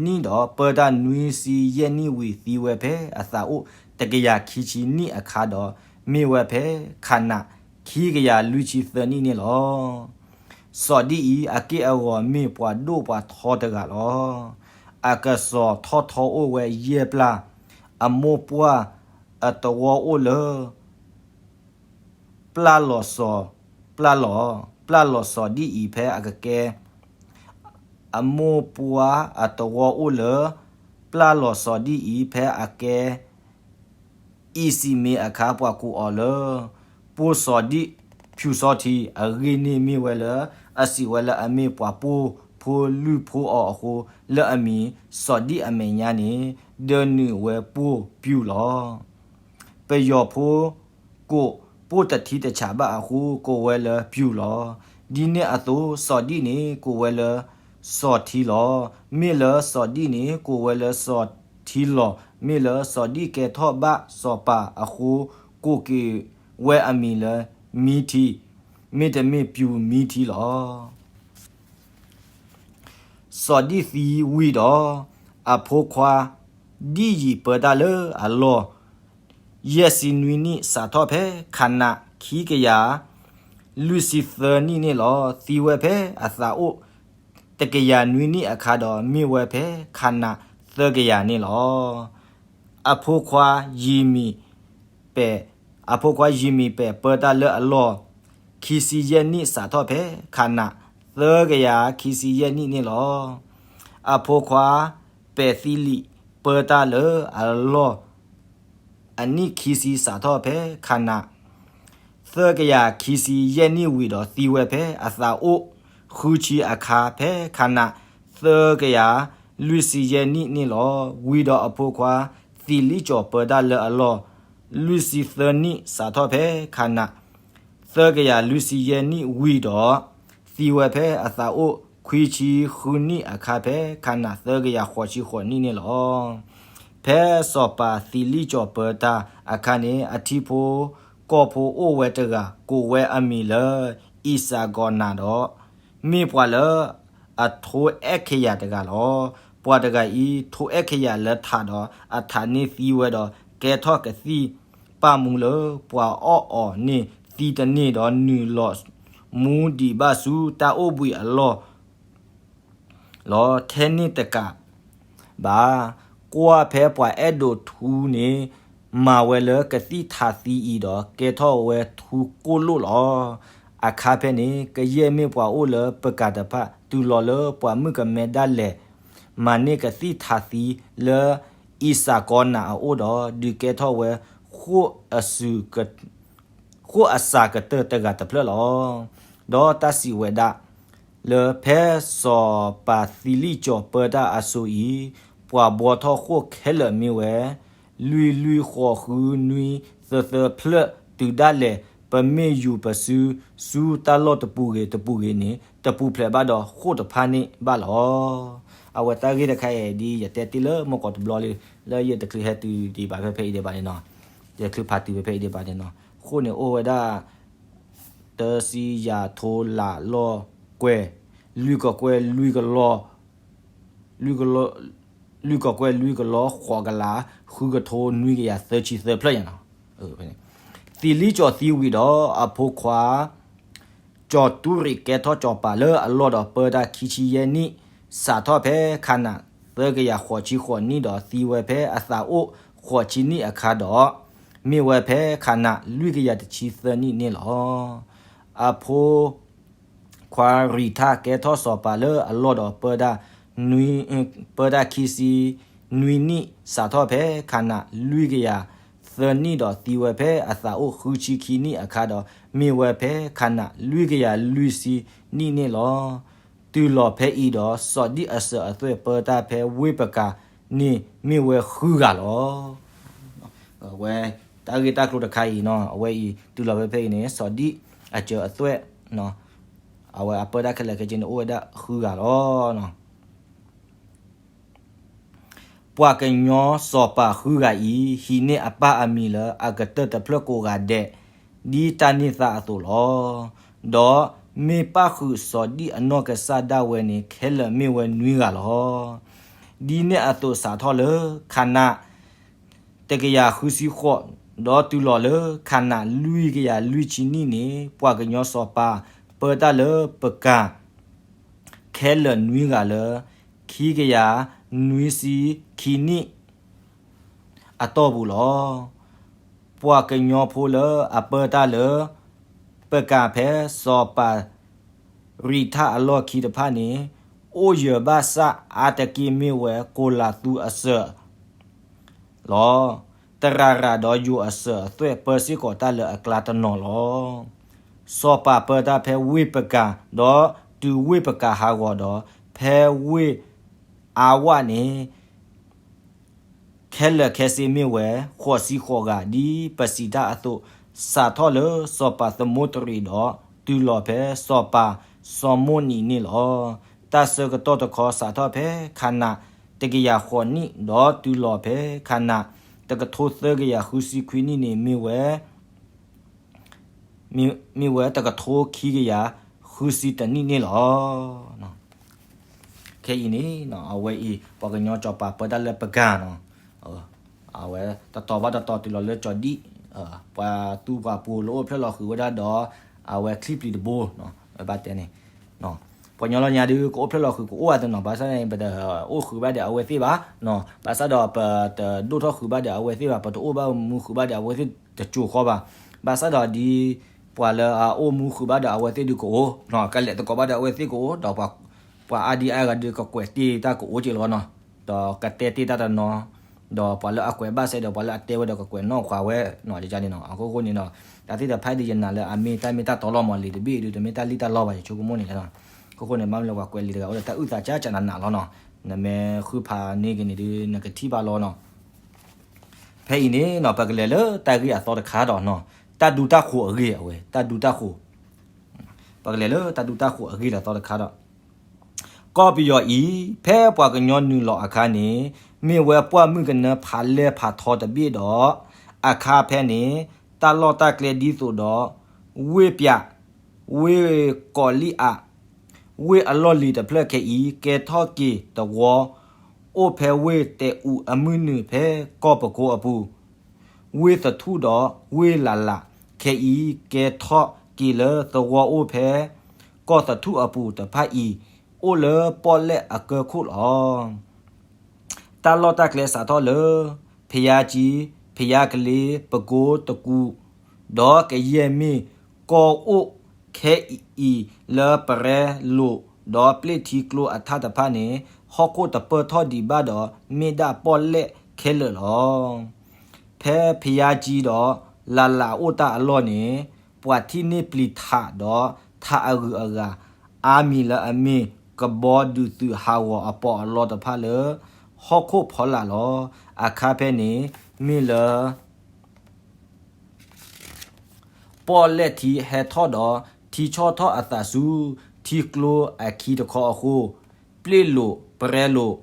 နံၣ်ဒီး ပၢတၢ်နွံဆံယဲၢ်နံၣ်ဝံၤသံဝဲဖဲအသးအိၣ်တကယၤခံဆံနံၣ်အခါဒီး မ့ၢ်ဝဲဖဲ ခးနး ခံကယၤလွံၢ်ဆံသၢနံၣ်န့ၣ်လီၤ. စီၤဒံၣ်အံၤ အက့ၢ်အဂီၤမ့ၢ်ပှၤဒိၣ်ပှၤထီတဂၤလီၤ. အကစီၤထီၣ်ထီအိၣ်ဝဲယဲၢ်ပျၢ်, အမိၢ်ပှၢ်အတဝီအိၣ်လၢ ပျၢ်လီၤစီၤ, ပျၢ်လီၤ, ပျၢ်လီၤစီၤဒံၣ်အံၤဖဲအကကဲ, အမိၢ်ပှၢ်အတဝီအိၣ်လၢ ပျၢ်လီၤစီၤဒံၣ်အံၤဖဲအကဲ အံၤစံးမ့ၢ်အခါ ပှၤကိးအီၤလၢ ပိၢ်စီၤဒံၣ်ဖၠူၤစီထံ အဂ့ၢ်န့ၣ်မ့ၢ်ဝဲလၢ အစံးဝဲလၢအမ့ၢ်ပှၤပိၢ်ဖိလုၢ်ဖိအီၤအဃိ လၢအမံၤစီၤဒံၣ်အမဲာ်ညါန့ၣ် ဒၢနုာ်ဝဲပိၢ်ပျူၤလီၤ. ပယီၤဖိကိးပိၢ်တထံတဆးဘၣ်အဃိ ကိးဝဲလၢပျူၤလီၤ. ဒ်န့ၣ်အသိး စီၤဒံၣ်န့ၣ် ကိးဝဲလၢစီၤထံလီၤ. မ့ၢ်လၢစီၤဒံၣ်န့ၣ် ကိးဝဲလၢစီၤထံလီၤ. မ့ၢ်လၢစီၤဒံၣ်ကဲထီၣ်ဘၣ်စီၤပၤအဃိ ကိးက့ၤဝဲအမံၤလၢမံထံ, မ့တမ့ၢ်ပျူၤမံထံလီၤ. စီၤဒံၣ်သံဝံၤဒီး အဖိခွါဒံၣ်ယံာ်ပၢတၢ်လၢအလီၢ် ယဲၢ်ဆံနွံနံၣ် စးထီၣ်ဖဲခးနး ခံကယၤလွံၢ်ဆံသၢနံၣ်န့ၣ်လီၤ. သံဝဲဖဲအသးအိၣ်တကယၤနွံနံၣ်အခါဒီး မ့ၢ်ဝဲဖဲခးနးသၢကယၤန့ၣ်လီၤ. အဖိခွါယံၤမံၤပဲာ်, အဖိခွါယံၤမံၤပဲာ်ပၢတၢ်လၢအလီၢ် ခံဆံယဲၢ်နံၣ် စးထီၣ်ဖဲခးနး သၢကယၤခံဆံယဲၢ်နံၣ်န့ၣ်လီၤ. အဖိခွါပဲာ်သံလံာ်ပၢတၢ်လၢအလီၢ် အနံၣ်ခံဆံ စးထီၣ်ဖဲခးနး သၢကယၤခံဆံယဲၢ်နံၣ်ဝံၤဒီး သံဝဲဖဲအသးအိၣ်ဃုဆံအခါ ဖဲခးနး သၢကယၤလွံၢ်ဆံယဲၢ်နံၣ်န့ၣ်လီၤ. ဝံၤဒီးအဖိခွါသံးလံကၠီၤပၢတၢ်လၢအလီၢ် လွံၢ်ဆံသၢနံၣ် စးထီၣ်ဖဲခးနး သၢကယၤလွံၢ်ဆံယဲၢ်နံၣ်ဝံၤဒီး သံဝဲဖဲအသးအိၣ်ခွံဆံဃုနံၣ်အခါ ဖဲခးနး သၢကယၤဃိးဆံဃိးနံၣ်န့ၣ်လီၤ. ဖဲစီၤပၤသံးလံကၠီၤပၢတၢ်အခါန့ၣ် အထံဖိကီၢ်ဖိအိၣ်ဝဲတဂၤ ကိးဝဲအမံၤလၢ အံၣ်စၢ်ဂီၤနၤဒီး မ့ၢ်ပှၤလၢအထိအဲၣ်ခယၤတဂၤလီၤ. ပှၤတဂၤအံၤ ထိအဲၣ်ခယၤလၢထးဒီး အထးန့ၢ်သံဝဲဒီး ကဲထီၣ်ကသံၣ်ပာ်မူလၢ ပှၤအီၣ်အီၤန့ၢ်သံတန့ၢ်ဒီး နုာ်လီၤ မူဒံးဘၣ်ဆူတၢ်အိၣ်ဘှံးအလီၢ်လီၤ. ထဲန့ၣ်တကးဘၣ်, ကွၢ်ဖဲပှၤအဲၣ်ဒိးထူန့ၣ် မၤဝဲလၢကသံၣ်ထးသံအံၤဒီး ကဲထီၣ်ဝဲထူကိၣ်လိၣ်လီၤ. အခါဖဲန့ၣ် ကယဲၢ်မ့ၢ်ပှၤအိၣ်လၢပကၤတဖၣ် တုၤလီၤလၢပှၤမုၣ်ကမဲဒၣ်လဲာ် မၤန့ၢ်ကသံၣ်ထးသံလၢအံၣ်စၢ်ကီနၤအအိၣ်ဒီး ဒုးကဲထီၣ်ဝဲ ဃိၣ်အစူၢ်က ဃိၣ်အစၢ်ကတၢၢ်တဂၤတဖျၢၣ်လီၤ. ဒီးတၢ်စံးဝဲဒၣ်လၢ ဖဲစီၤပၤသံလံၣ်ကၠီၤပၢတၢ်အစိၤအံၤ, ပှၤဘှီထီၣ်ဃိၣ်ခဲလၢာ်မ့ၢ်ဝဲ လွံၢ်လွံၢ်ဃိးဃုနွံသၢသၢဖျၢၣ် တုၤဒၣ်လဲာ် ပမ့ၢ်ယူၤပစုဆူတၢ်လီၢ်တပူၤဂ့ၤတပူၤဂ့ၤန့ၣ် တပူၤဖျဲးဘၣ်ဒီးဃိၣ်တဖၣ်န့ၣ်ဘၣ်လီၤ. အဝဲတၢ်ဂ့ၢ်တခါအံၤ ဒ်ယတဲတ့ၢ်လၢမုၢ်ကီးတဘျီလံ, လၢယတချုးဟဲတုၤဒံးဘၣ်ဖဲဖဲအံၤဒံးဘၣ်န့ၣ်နီၤ, ယချုးဖးတုၤဖဲဖဲအံၤဒံးဘၣ်န့ၣ်နီၤ, ဃိၣ်န့ၣ်အိၣ်ဝဲဒၣ် တဆံယၤထိလးလီၢ်ကွဲၢ်, လွံၢ်ကကွဲၢ်လွံၢ်ကလီၢ်, လွံၢ်ကလီၢ်, လွံၢ်ကကွဲၢ်လွံၢ်ကလီၢ်ဃိးကလး, ဃုကထိနွံကယၤသၢဆံသၢဖျၢၣ်ညါနီၤ. သံလံၣ်ကၠီၤသံဝံၤဒီး အဖိခွါ ကၠီၤတူရံးကဲထီၣ်စီၤပၤလၢအလီၢ်ဒီးပၢတၢ်ခံဆံယဲၢ်နံၣ်, စးထီၣ်ဖဲခးနးသၢကယၤဃိးဆံဃိးနံၣ်ဒီး သံဝဲဖဲအသးအိၣ်ဃိးဆံနံၣ်အခါဒီး မ့ၢ်ဝဲဖဲခးနးလွံၢ်ကယၤတဆံသၢနံၣ်န့ၣ်လီၤ. အဖိခွါရံၤထၣ်ကဲထီၣ်စီၤပၤလၢအလီၢ်ဒီးပၢတၢ်နွံ, ပၢတၢ်ခံဆံနွံနံၣ်, စးထီၣ်ဖဲခးနးလွံၢ်ကယၤသၢနံၣ်ဒီး သံဝဲဖဲအသးအိၣ်ဃုဆံခံနံၣ်အခါဒီး မ့ၢ်ဝဲဖဲခးနးလွံၢ်ကယၤလွံၢ်ဆံနံၣ်န့ၣ်လီၤ. တုၤလီၤဖဲအံၤဒီး စီၤဒံၣ်အစၢၤအသွဲၣ်ပၢတၢ်ဖဲဝ့ၢ်ပကၤန့ၣ်မ့ၢ်ဝဲဃုဂၤလီၤ. အဝဲတၢ်ဂ့ၢ်တၢ်ကျိၤတခါအံၤနီၤ, အဝဲအံၤတုၤလီၤဖဲဖဲအံၤန့ၣ် စီၤဒံၣ်အစၢၤအသွဲၣ် အဝဲအပၢတၢ်ခဲလၢာ်ခဲဆ့န့ၣ် အိၣ်ဝဲဒၣ်ဃုဂၤလီၤ. ပှၤကညီစီၤပၤဃုဂၤအံၤ ဟံးန့ၢ်အပၢ်အမံၤလၢအကတၢၢ်တဖျၢၣ်ကိးဂၤဒဲး ဒ်တၢ်န့ၢ်သါအသိးလီၤ. ဒီးမ့ၢ်ပၣ်ဃုာ်စီၤဒံၣ်အနီၢ်ကစၢ်ဒၣ်ဝဲန့ၣ် ခဲလၢာ်မ့ၢ်ဝဲနွံဂၤလီၤ. ဒ်န့ၣ်အသိးစးထီၣ်လၢခးနး တကယၤဃုဆံဃိး, ဒီးတုၤလီၤလၢခးနးလွံၢ်ကယၤလွံၢ်ဆံနံၣ်န့ၣ် ပှၤကညီစီၤပၤပၢတၢ်လၢပကၤ ခဲလၢာ်နွံဂၤလၢ ခံကယၤနွံဆံခံနံၣ်အတီၢ်ပူၤလီၤ. ပှၤကညီဖိလၢအပၢတၢ်လၢ ပကၤဖဲစီၤပၤရံၤထၣ်အလီၢ်ခံတဖၣ်န့ၣ် အိၣ်ယၢၤဘၣ်ဆၣ်အါတက့ၢ်မ့ၢ်ဝဲ ကိးလးသူအစၢၤ လီၤ. တရၤရၤဒီးယိၤအစၢၤအသွဲၣ်ပၢစ့ၢ်ကီးတၢ်လၢအကျါတနီၤလီၤ. စီၤပၤပၢတၢ်ဖဲဝ့ၢ်ပကၤ, ဒီးတုၤဝ့ၢ်ပကၤဟးဂီၤဒီး ဖဲဝ့ၢ်အါဝၣ်န့ၣ် ခဲလၢာ်ခဲဆ့မ့ၢ်ဝဲ ဃိးဆံဃိးဂၤ ဒ်ပစံးတၢ်အသိး, စးထီၣ်လၢစီၤပၤသမူတရံးဒီး တုၤလီၤဖဲစီၤပၤစီၤမိၣ်နံၤန့ၣ်လီၤ. တၢ်ဆၢကတီၢ်တခီစးထီၣ်ဖဲခးနးတကယၤဃိးနံၣ်, ဒီးတုၤလီၤဖဲခးနးတကထိသၢကယၤဃုဆံခွံနံၣ်န့ၣ် မ့ၢ်ဝဲ မ့ၢ်ဝဲတကထိခံကယၤဃုဆံတနံၣ်န့ၣ်လီၤ. ခဲအံၤန့ၣ် အဝဲအံၤ ပှၤကညီစီၤပၤပၢတၢ်လၢပကၤနီၤ, အဝဲတတီၤဘၣ်တတီၤတုၤလီၤလၢကၠီၤဒံၣ်, ပှၤသူပှၤပှိၤလၢအိၣ်ဖျဲၣ်လီၤဃုာ်ဝဲဒၣ်ဒီး အဝဲချံပျံၤတဘိ, ဘၣ်တဲန့ၣ် ပှၤကညီလီၤညါဒုး ကအိၣ်ဖျဲၣ်လီၤဃုာ်ကအိၣ်အသးနီၤ, ဘၣ်ဆၣ်န့ၣ် ပတအိၣ်ဃုာ်ဘၣ်ဒီးအဝဲသ့ၣ်ဘၣ်, ဘၣ်ဆၣ်ဒီးပတဒိၣ်ထီၣ်ဃုာ်ဘၣ်ဒီးအဝဲသ့ၣ်ဘၣ်, ပတအိၣ်ဘၣ်မူဃုာ်ဘၣ်ဒီးအဝဲသ့ၣ်တစိၤဃီဘၣ်. ဘၣ်ဆၣ်ဒီးဒ်ပှၤလၢအအိၣ်မူဃုာ်ဘၣ်ဒီး အဝဲသ့ၣ်ဒုးကအိၣ်, ကလဲၤသကိးဘၣ်ဒီးအဝဲသ့ၣ်ကအိၣ်, ဒီးပှၤအါဒံအါဂၤဒုး ကကွဲးတ့ၢ်တၢ်ကအိၣ်က့ၤလီၤနီၤ, ဒီးကတဲတ့ၢ်တၢ်တနီၤ, ဒီးပှၤလၢအကွဲးဘၣ်စဲဒီး ပှၤလၢအတဲဝဲဒီးကကွဲးနီၣ်ခွါဝဲန့ၣ်န့ၣ်, အခိၣ်ဃိန့ၣ်ဒီး တၢ်သ့ၣ်တဖၣ်ဒုးယနာ်လၢအမ့ၢ်တၢ်မ့ၢ်တၢ်တီလီၤမး, လံာ်တဘ့ၣ်အံၤဒုး တမ့ၢ်တၢ်လံၣ်တၢ်လီဘၣ်, ယဆိကမိၣ်န့ၣ်လီၤ. အခိၣ်ဃိန့ၣ် ဘၣ်မနုၤလၢပှၤကွဲးလံာ်တဂၤအိၣ်ဒီး တၢ်အုၣ်သးကၢ်ကၢ်နးနးလီၤနီၤ, နမ့ၢ်ဃုဖးန့ၢ်က့ၤန့ၣ်ဒုး နကထံၣ်ဘၣ်လီၤနီၤ. ဖဲအံၤန့ၣ်နီၤ ပကလဲၤလၢတၢ်ဂ့ၢ်အသီတခါဒီးနီၤ, တၢ်ဒူတၢ်ဃိၤအဂ့ၢ်, အဝဲတၢ်ဒူတၢ်ဃိၤ, ပကလဲၤလၢတၢ်ဒူတၢ်ဃိၤအဂ့ၢ်ဒီးသီတခါဒီး ကီၢ်ပယီၤအံၤ ဖဲပှၤကညီနုာ်လီၤအခါန့ၣ် မ့ၢ်ဝဲပှၢ်မုၢ်ကနၢဖးလဲၢ်ဖးထီတဘ့ၣ်ဒီး အခါဖဲန့ၣ် တၢ်လီၢ်တၢ်ကျဲဒ်သိးဒီး ဝ့ၢ်ပၠး, ဝ့ၢ်ကီးလံၣ်အး, ဝ့ၢ်အလီၢ်လံၤတဖျၢၣ်ခဲအံၤ ကဲထီၣ်က့ၤတဝီ အိၣ်ဖဲဝ့ၢ်တဲအူးအမုၢ်နုာ်ဖဲကီၢ်ပကိအပူၤ, ဝ့ၢ်သထူၣ်ဒီးဝ့ၢ်လးလး ခဲအံၤကဲထီၣ် က့ၤလၢသဝီအိၣ်ဖဲ ကီၢ်သထူၣ်အပူၤတဖၣ်အံၤ အိၣ်လၢပီၣ်လဲၣ်အကၢၢ်ခိၣ်လီၤ. တၢ်လီၢ်တၢ်ကျဲစးထီၣ်လၢ ဖယါကံ, ဖယါကလ့, ပကိတကူ, ဒီးကယဲၢ်မ့ၢ်ကီၢ်အိၣ်ခဲအံၤလၢပရဲလိာ် ဒီးပျ့ၢ်ထံကျိအထၣ်တဖၣ်န့ၣ် ဟီၣ်ခိၣ်တပၢၢ်ထီၣ်ဒံးဘၣ်ဒီး မ့ၢ်ဒၣ်ပီၣ်လဲၣ်ခဲလၢာ်လီၤ. ဖဲဖယါကံဒီး လၤလၤအိၣ်တၢ်အလီၢ်န့ၣ် ပှၤထံၣ်န့ၢ်ပျံၤထးဒီးထးအဂုၤအဂၤ အါမံၤလၢအမ့ၢ်ကဘီဒုးသုးဟးဂီၤအပီးအလီတဖၣ်လၢ ဟီၣ်ခိၣ်ဖီလာ်လီၤ. အခါဖဲန့ၣ် မ့ၢ်လၢ ပီၣ်လဲၣ်ထံဟဲထီၣ်ဒီး ထံဆီၣ်ထီၣ်အသးဆူ ထံကျိအခံတခီအဃိ, ပျ့ၢ်လိာ်ပရဲလိာ်,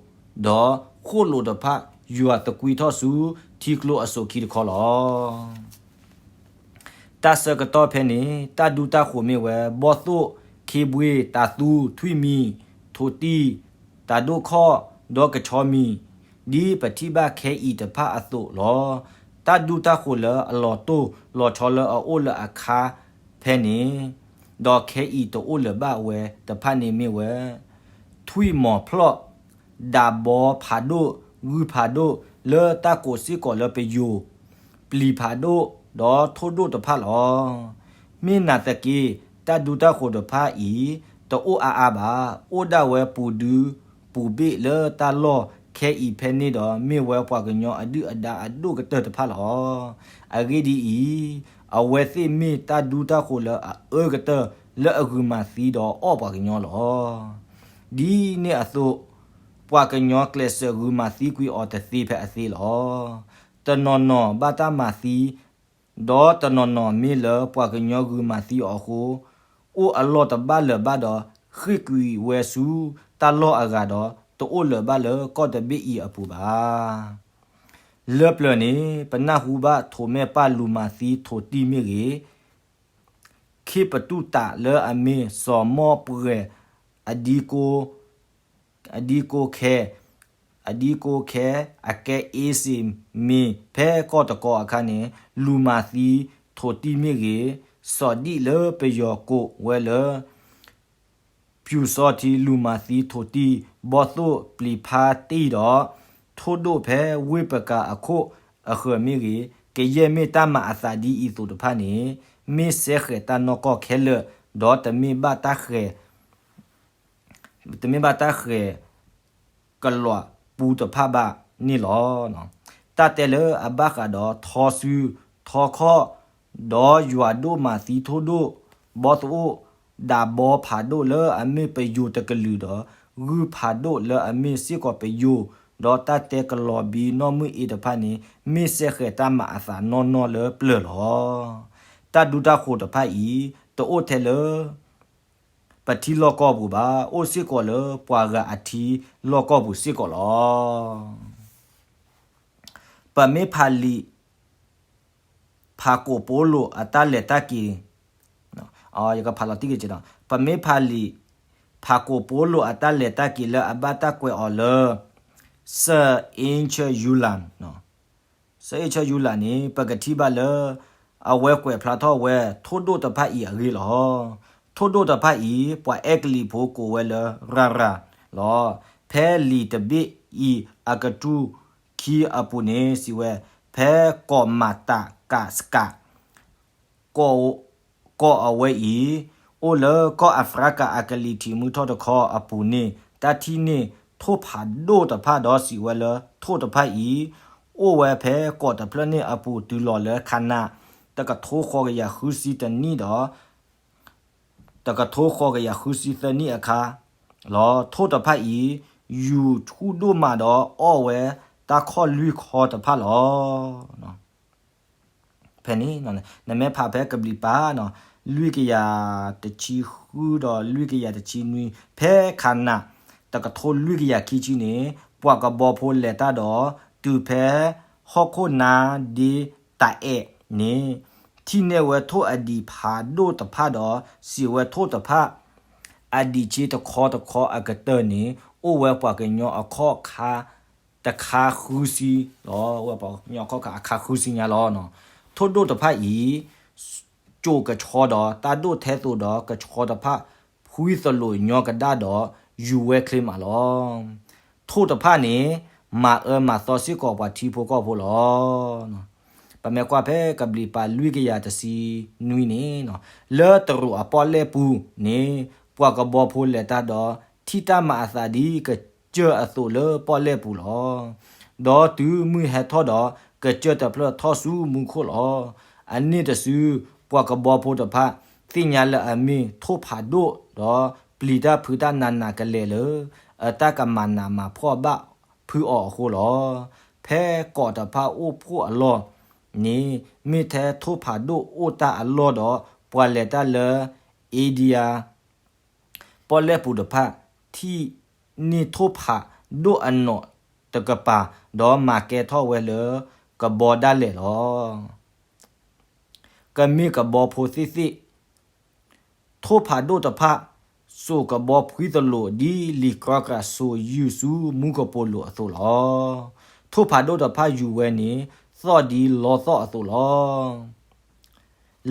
ဒီးဃိၣ်လိာ်တဖၣ် ယွၤသကွံာ်ထီၣ်ဆူ ထံကျိအစိၤခံတခီလီၤ. တၢ်ဆၢကတီၢ်ဖဲန့ၣ် တၢ်ဒူတၢ်ဃိၤမ့ၢ်ဝဲ ဘီၣ်သိၣ်, ခ့ဘှ့, တၤသူ, ထွံၣ်မံၤ, ထိးတံၢ်, တၤဒိၣ်ခီၣ်, ဒီးကဆီမံၤ, ဒ်ပထံၣ်ဘၣ်ခဲအံၤတဖၣ်အသိးလီၤ. တၢ်ဒူတၢ်ဃိၤလၢအလီၤတိၢ်လီၤဆီလၢအအိၣ်လၢအခါဖဲန့ၣ် ဒီးခဲအံၤတအိၣ်လၢၤဘၣ်ဝဲတဖၣ်န့ၣ်မ့ၢ်ဝဲ ထွံၣ်မီၤဖျီၣ်, ဒးဘီဖးဒိၣ်, ဂုၢ်ဖးဒိၣ်လၢတၢ်ကိးစ့ၢ်ကီးလၢပယိၤ, ပျံၤဖးဒိၣ်, ဒီးထိၣ်ဒိၣ်တဖၣ်လီၤ. မ့ၢ်နာ်သက့ တၢ်ဒူတၢ်ဃိၤတဖၣ်အံၤ တအိၣ်အါအါဘၣ်, အိၣ်ဒၣ်ဝဲပူၤဒုပူၤဘ့ၣ်လၢတၢ်လီၢ်ခဲအံၤဖဲန့ၣ်ဒီး မ့ၢ်ဝဲပှၤကညီအဒုၣ်အဒါအဒိၣ်ကတၢၢ်တဖၣ်လီၤ. အဂ့ၢ်ဒ်အံၤ, အဝဲသ့ၣ်မ့ၢ်တၢ်ဒူတၢ်ဃိၤလၢအအၢကတၢၢ်လၢအဂုာ်မၤသံဒီးအီၣ်ပှၤကညီလီၤ. ဒ်န့ၣ်အသိး, ပှၤကညီကျဲးစၢးဂုာ်မၤသံကွံာ်အီၤတသ့ဖဲအသ့လီၤ. တနီၤနီၤဘၣ်တၢ်မၤသံ, ဒီးတနီၤနီၤမ့ၢ်လၢပှၤကညီဂုာ်မၤသံအီၤအဃိ, အိၣ်အလီၢ်တဘၣ်လၢၤဘၣ်ဒီး ဃ့ၢ်ကွံာ်ဝဲဆူတၢ်လီၢ်အဂၤဒီး တအိၣ်လၢၤဘၣ်လၢကီၢ်တဘ့ၣ်အံၤအပူၤဘၣ်. လၢပျၢၤန့ၣ် ပနၢ်ဟူဘၣ်ထိးမဲၢ်ပၢ်လူၤမၤသံထိးတံၢ်မ့ၢ်ဂ့ၤ, ခ့ၣ်ပတူၣ်တးလၢအမ့ၢ်စီၤမီၣ်ပှဲၤ အဒံကိ အဒံကိခဲ, အဒံကိခဲ အကဲအ့စ့ၣ်မ့ၢ်ဖဲကီၢ်တကီအခါန့ၣ် လူၤမၤသံထိးတံၢ်မ့ၢ်ဂ့ၤ, စီၤဒံၣ်လၢပယီၤကိးဝဲလၢ ပျူစောထီး လူၤမၤသံထိးတံၢ်, ဘီၣ်သိၣ်ပျံၤဖးတံၢ်ဒီး ထိၣ်ဒိၣ်ဖဲဝ့ၢ်ပကၤအခိၣ်အဃၢၤမ့ၢ်ဂ့ၤ, ကယဲၢ်မ့ၢ်တၢ်မၤအသးဒ်အံၤအသိးတဖၣ်န့ၣ် မ့ၢ်စဲဃဲၤတၢ်နီၢ်ကီၢ်ခဲလၢာ်, ဒီးတမ့ၢ်ဘၣ်တၢ်ဃဲၤ တမ့ၢ်ဘၣ်တၢ်ဃဲၤ ကလွးပူတဖၣ်ဘၣ်န့ၣ်လီၤ. တၢ်တဲလၢအဘၣ်ဃးဒီးထီစု, ထီခီၣ်, ဒီးယွၤဒိၣ်မၤသံထိၣ်ဒိၣ်, ဘီၣ်သိၣ်, ဒးဘီဖးဒိၣ်လၢအမ့ၢ်ပယိၤတကလုာ်ဒီး ဂုၢ်ဖးဒိၣ်လၢအမ့ၢ်စ့ၢ်ကီးပယိၤ, ဒီးတၢ်တဲကလီၤဘံနီၢ်မုၢ်အ့တဖၣ်န့ၣ် မ့ၢ်စဲဃဲၤတၢ်မၤအသးနီၢ်နီၢ်လၢပျၢၤလီၤ. တၢ်ဒူတၢ်ဃိၤတဖၣ်အံၤ တအိၣ်ထဲလၢ ပထံလီၢ်ကီၢ်ပူၤဘၣ်, အိၣ်စ့ၢ်ကီးလၢပှၤဂၤအထံလီၢ်ကီၢ်ပူၤစ့ၢ်ကီးလီၤ. ပမ့ၢ်ဖးလံာ်ဖးကိာ်ပိလိာ်အတၢ်လဲၤတၢ်က့ၤ, ယကဖးလီၤတံၢ်က့ၤဒီး, ပမ့ၢ်ဖးလံာ်ဖးကိာ်ပိလိာ်အတၢ်လဲၤတၢ်က့ၤလၢအဘၣ်တၢ်ကွဲးအီၤလၢ စၢအ့ဆၢယူလၣ် စၢအ့ဆၢယူလၣ်န့ၣ် ပကထံၣ်ဘၣ်လၢ အဝဲကွဲးဖျါထီၣ်ဝဲ ထိၣ်ဒိၣ်တဖၣ်အံၤအဂ့ၢ်လီၤ. ထိၣ်ဒိၣ်တဖၣ်အံၤ ပှၤအဲကလံးဖိကိးဝဲလၢ ရၤရၤလီၤ. ဖဲလံာ်တဘ့ၣ်အံၤအကတြူၢ်ခံအပူၤန့ၣ် စံးဝဲ ဖဲကီးမၤတးကးစကး ကီၢ်အဝဲအံၤ အိၣ်လၢကီၢ်အၤဖရးကၤအကလံၤထံးမုၢ်ထီၣ်တခီအပူၤန့ၣ် တၢ်ထံၣ်န့ၢ်ထိၣ်ဖးဒိၣ်တဖၣ်ဒီးစံးဝဲလၢ ထိၣ်တဖၣ်အံၤ အိၣ်ဝဲဖဲကီးတဖျၢၣ်န့ၣ်အပူၤတုၤလီၤလၢခးနး တကထိဃိးကယၤဃုဆံတနံၣ်ဒီး တကထိဃိးကယၤဃုဆံသၢနံၣ်အခါလီၤ. ထိၣ်တဖၣ်အံၤ ယူၤဆူၣ်ဒိၣ်မးဒီးအီၣ်ဝဲတၢ်ခီၣ်လွံၢ်ခီတဖၣ်လီၤ. ဖဲန့ၣ် နမ့ၢ်ဖးဖဲကဘျံးပၤ လွံၢ်ကယၤတဆံဃုဒီးလွံၢ်ကယၤတဆံနွံ ဖဲခးနး တကထိလွံၢ်ကယၤခံဆံန့ၣ် ပှၤကဘီဖိလဲၤတၢ်ဒီး တုၤဖဲဟီၣ်ခိၣ်နါဒ့တၢ်အဲၣ်န့ၣ် ထံၣ်န့ၢ်ဝဲထိၣ်အဒံးဖးဒိၣ်တဖၣ်ဒီး စံးဝဲထိၣ်တဖၣ် အဒံးဆ့တခီတခီအကတၢၢ်န့ၣ် အိၣ်ဝဲပှၤကညီအခီၣ်ခါတခါဃုဆံလီၤ. အိၣ်ဝဲပှၤကညီအခီၣ်ခါအခါဃုဆံညါလီၤ. ထိၣ်ဒိၣ်တဖၣ်အံၤ ကၠိၣ်ကဆီဒီးတၢ်ဒိၣ်ထဲသိးဒီးကဆီတဖၣ် ဖှံသလိာ်ညီကဒါဒီး ယူၤဝဲချ့မးလီၤ. ထိၣ်တဖၣ်န့ၣ် မၤအၢမၤသီစ့ၢ်ကီးပှၤထံဖိကီၢ်ဖိလီၤ. ပမ့ၢ်ကွၢ်ဖဲကဘျံးပၤလွံၢ်ကယၤတဆံနွံန့ၣ်, လၢတရူးအပီၣ်လဲၣ်ပူၤန့ၣ် ပှၤကဘီဖိလဲၤတၢ်ဒီး ထံၣ်တၢ်မၤအသးဒ်ကစၢၢ်အသိးလၢပီၣ်လဲၣ်ပူၤလီၤ. ဒီးတုၤမုၢ်ဟဲထီၣ်ဒီး ကစၢၢ်တဖျၢၣ်ထီၣ်ဆူမူခိၣ်လီၤ. အန့ၣ်တစု ပှၤကဘီဖိတဖၣ် သ့ၣ်ညါလၢအမ့ၢ်ထိၣ်ဖးဒိၣ်ဒီး ပျံၤတၢ်ဖုးတၢ်နးနးကလဲာ်လၢ အတၢ်ကမၤနးမၤဖှီၣ်ဘၣ်ဖုးအီၤအဃိလီၤ. ဖဲကီးတဖၣ်အိၣ်ဖှိၣ်အလီၢ်န့ၣ် မ့ၢ်ထဲထိၣ်ဖးဒိၣ်အိၣ်တၢ်အလီၢ်ဒီး ပှၤလဲၤတၢ်လၢ အ့ဒံယါ ပီၣ်လဲၣ်ပူၤတဖၣ် ထံၣ်န့ၢ်ထိၣ်ဖးဒိၣ်အနီၣ်တကပၤ ဒီးမၤကဲထီၣ်ဝဲလၢကဘီဒၣ်လဲာ်လီၤ. ကမ့ၢ်ကဘီဖိသ့ၣ်သ့ၣ် ထိၣ်ဖးဒိၣ်တဖၣ် စိာ်ကဘီဖှံသလိာ် ဒ်လံာ်ကြီကြးစိာ်ယုၢ်ဆူမူကပိာ်လိၤအသိးလီၤ. ထိၣ်ဖးဒိၣ်တဖၣ်ယူၤဝဲန့ၣ် သီၣ်ဒ်လီသီၣ်အသိးလီၤ.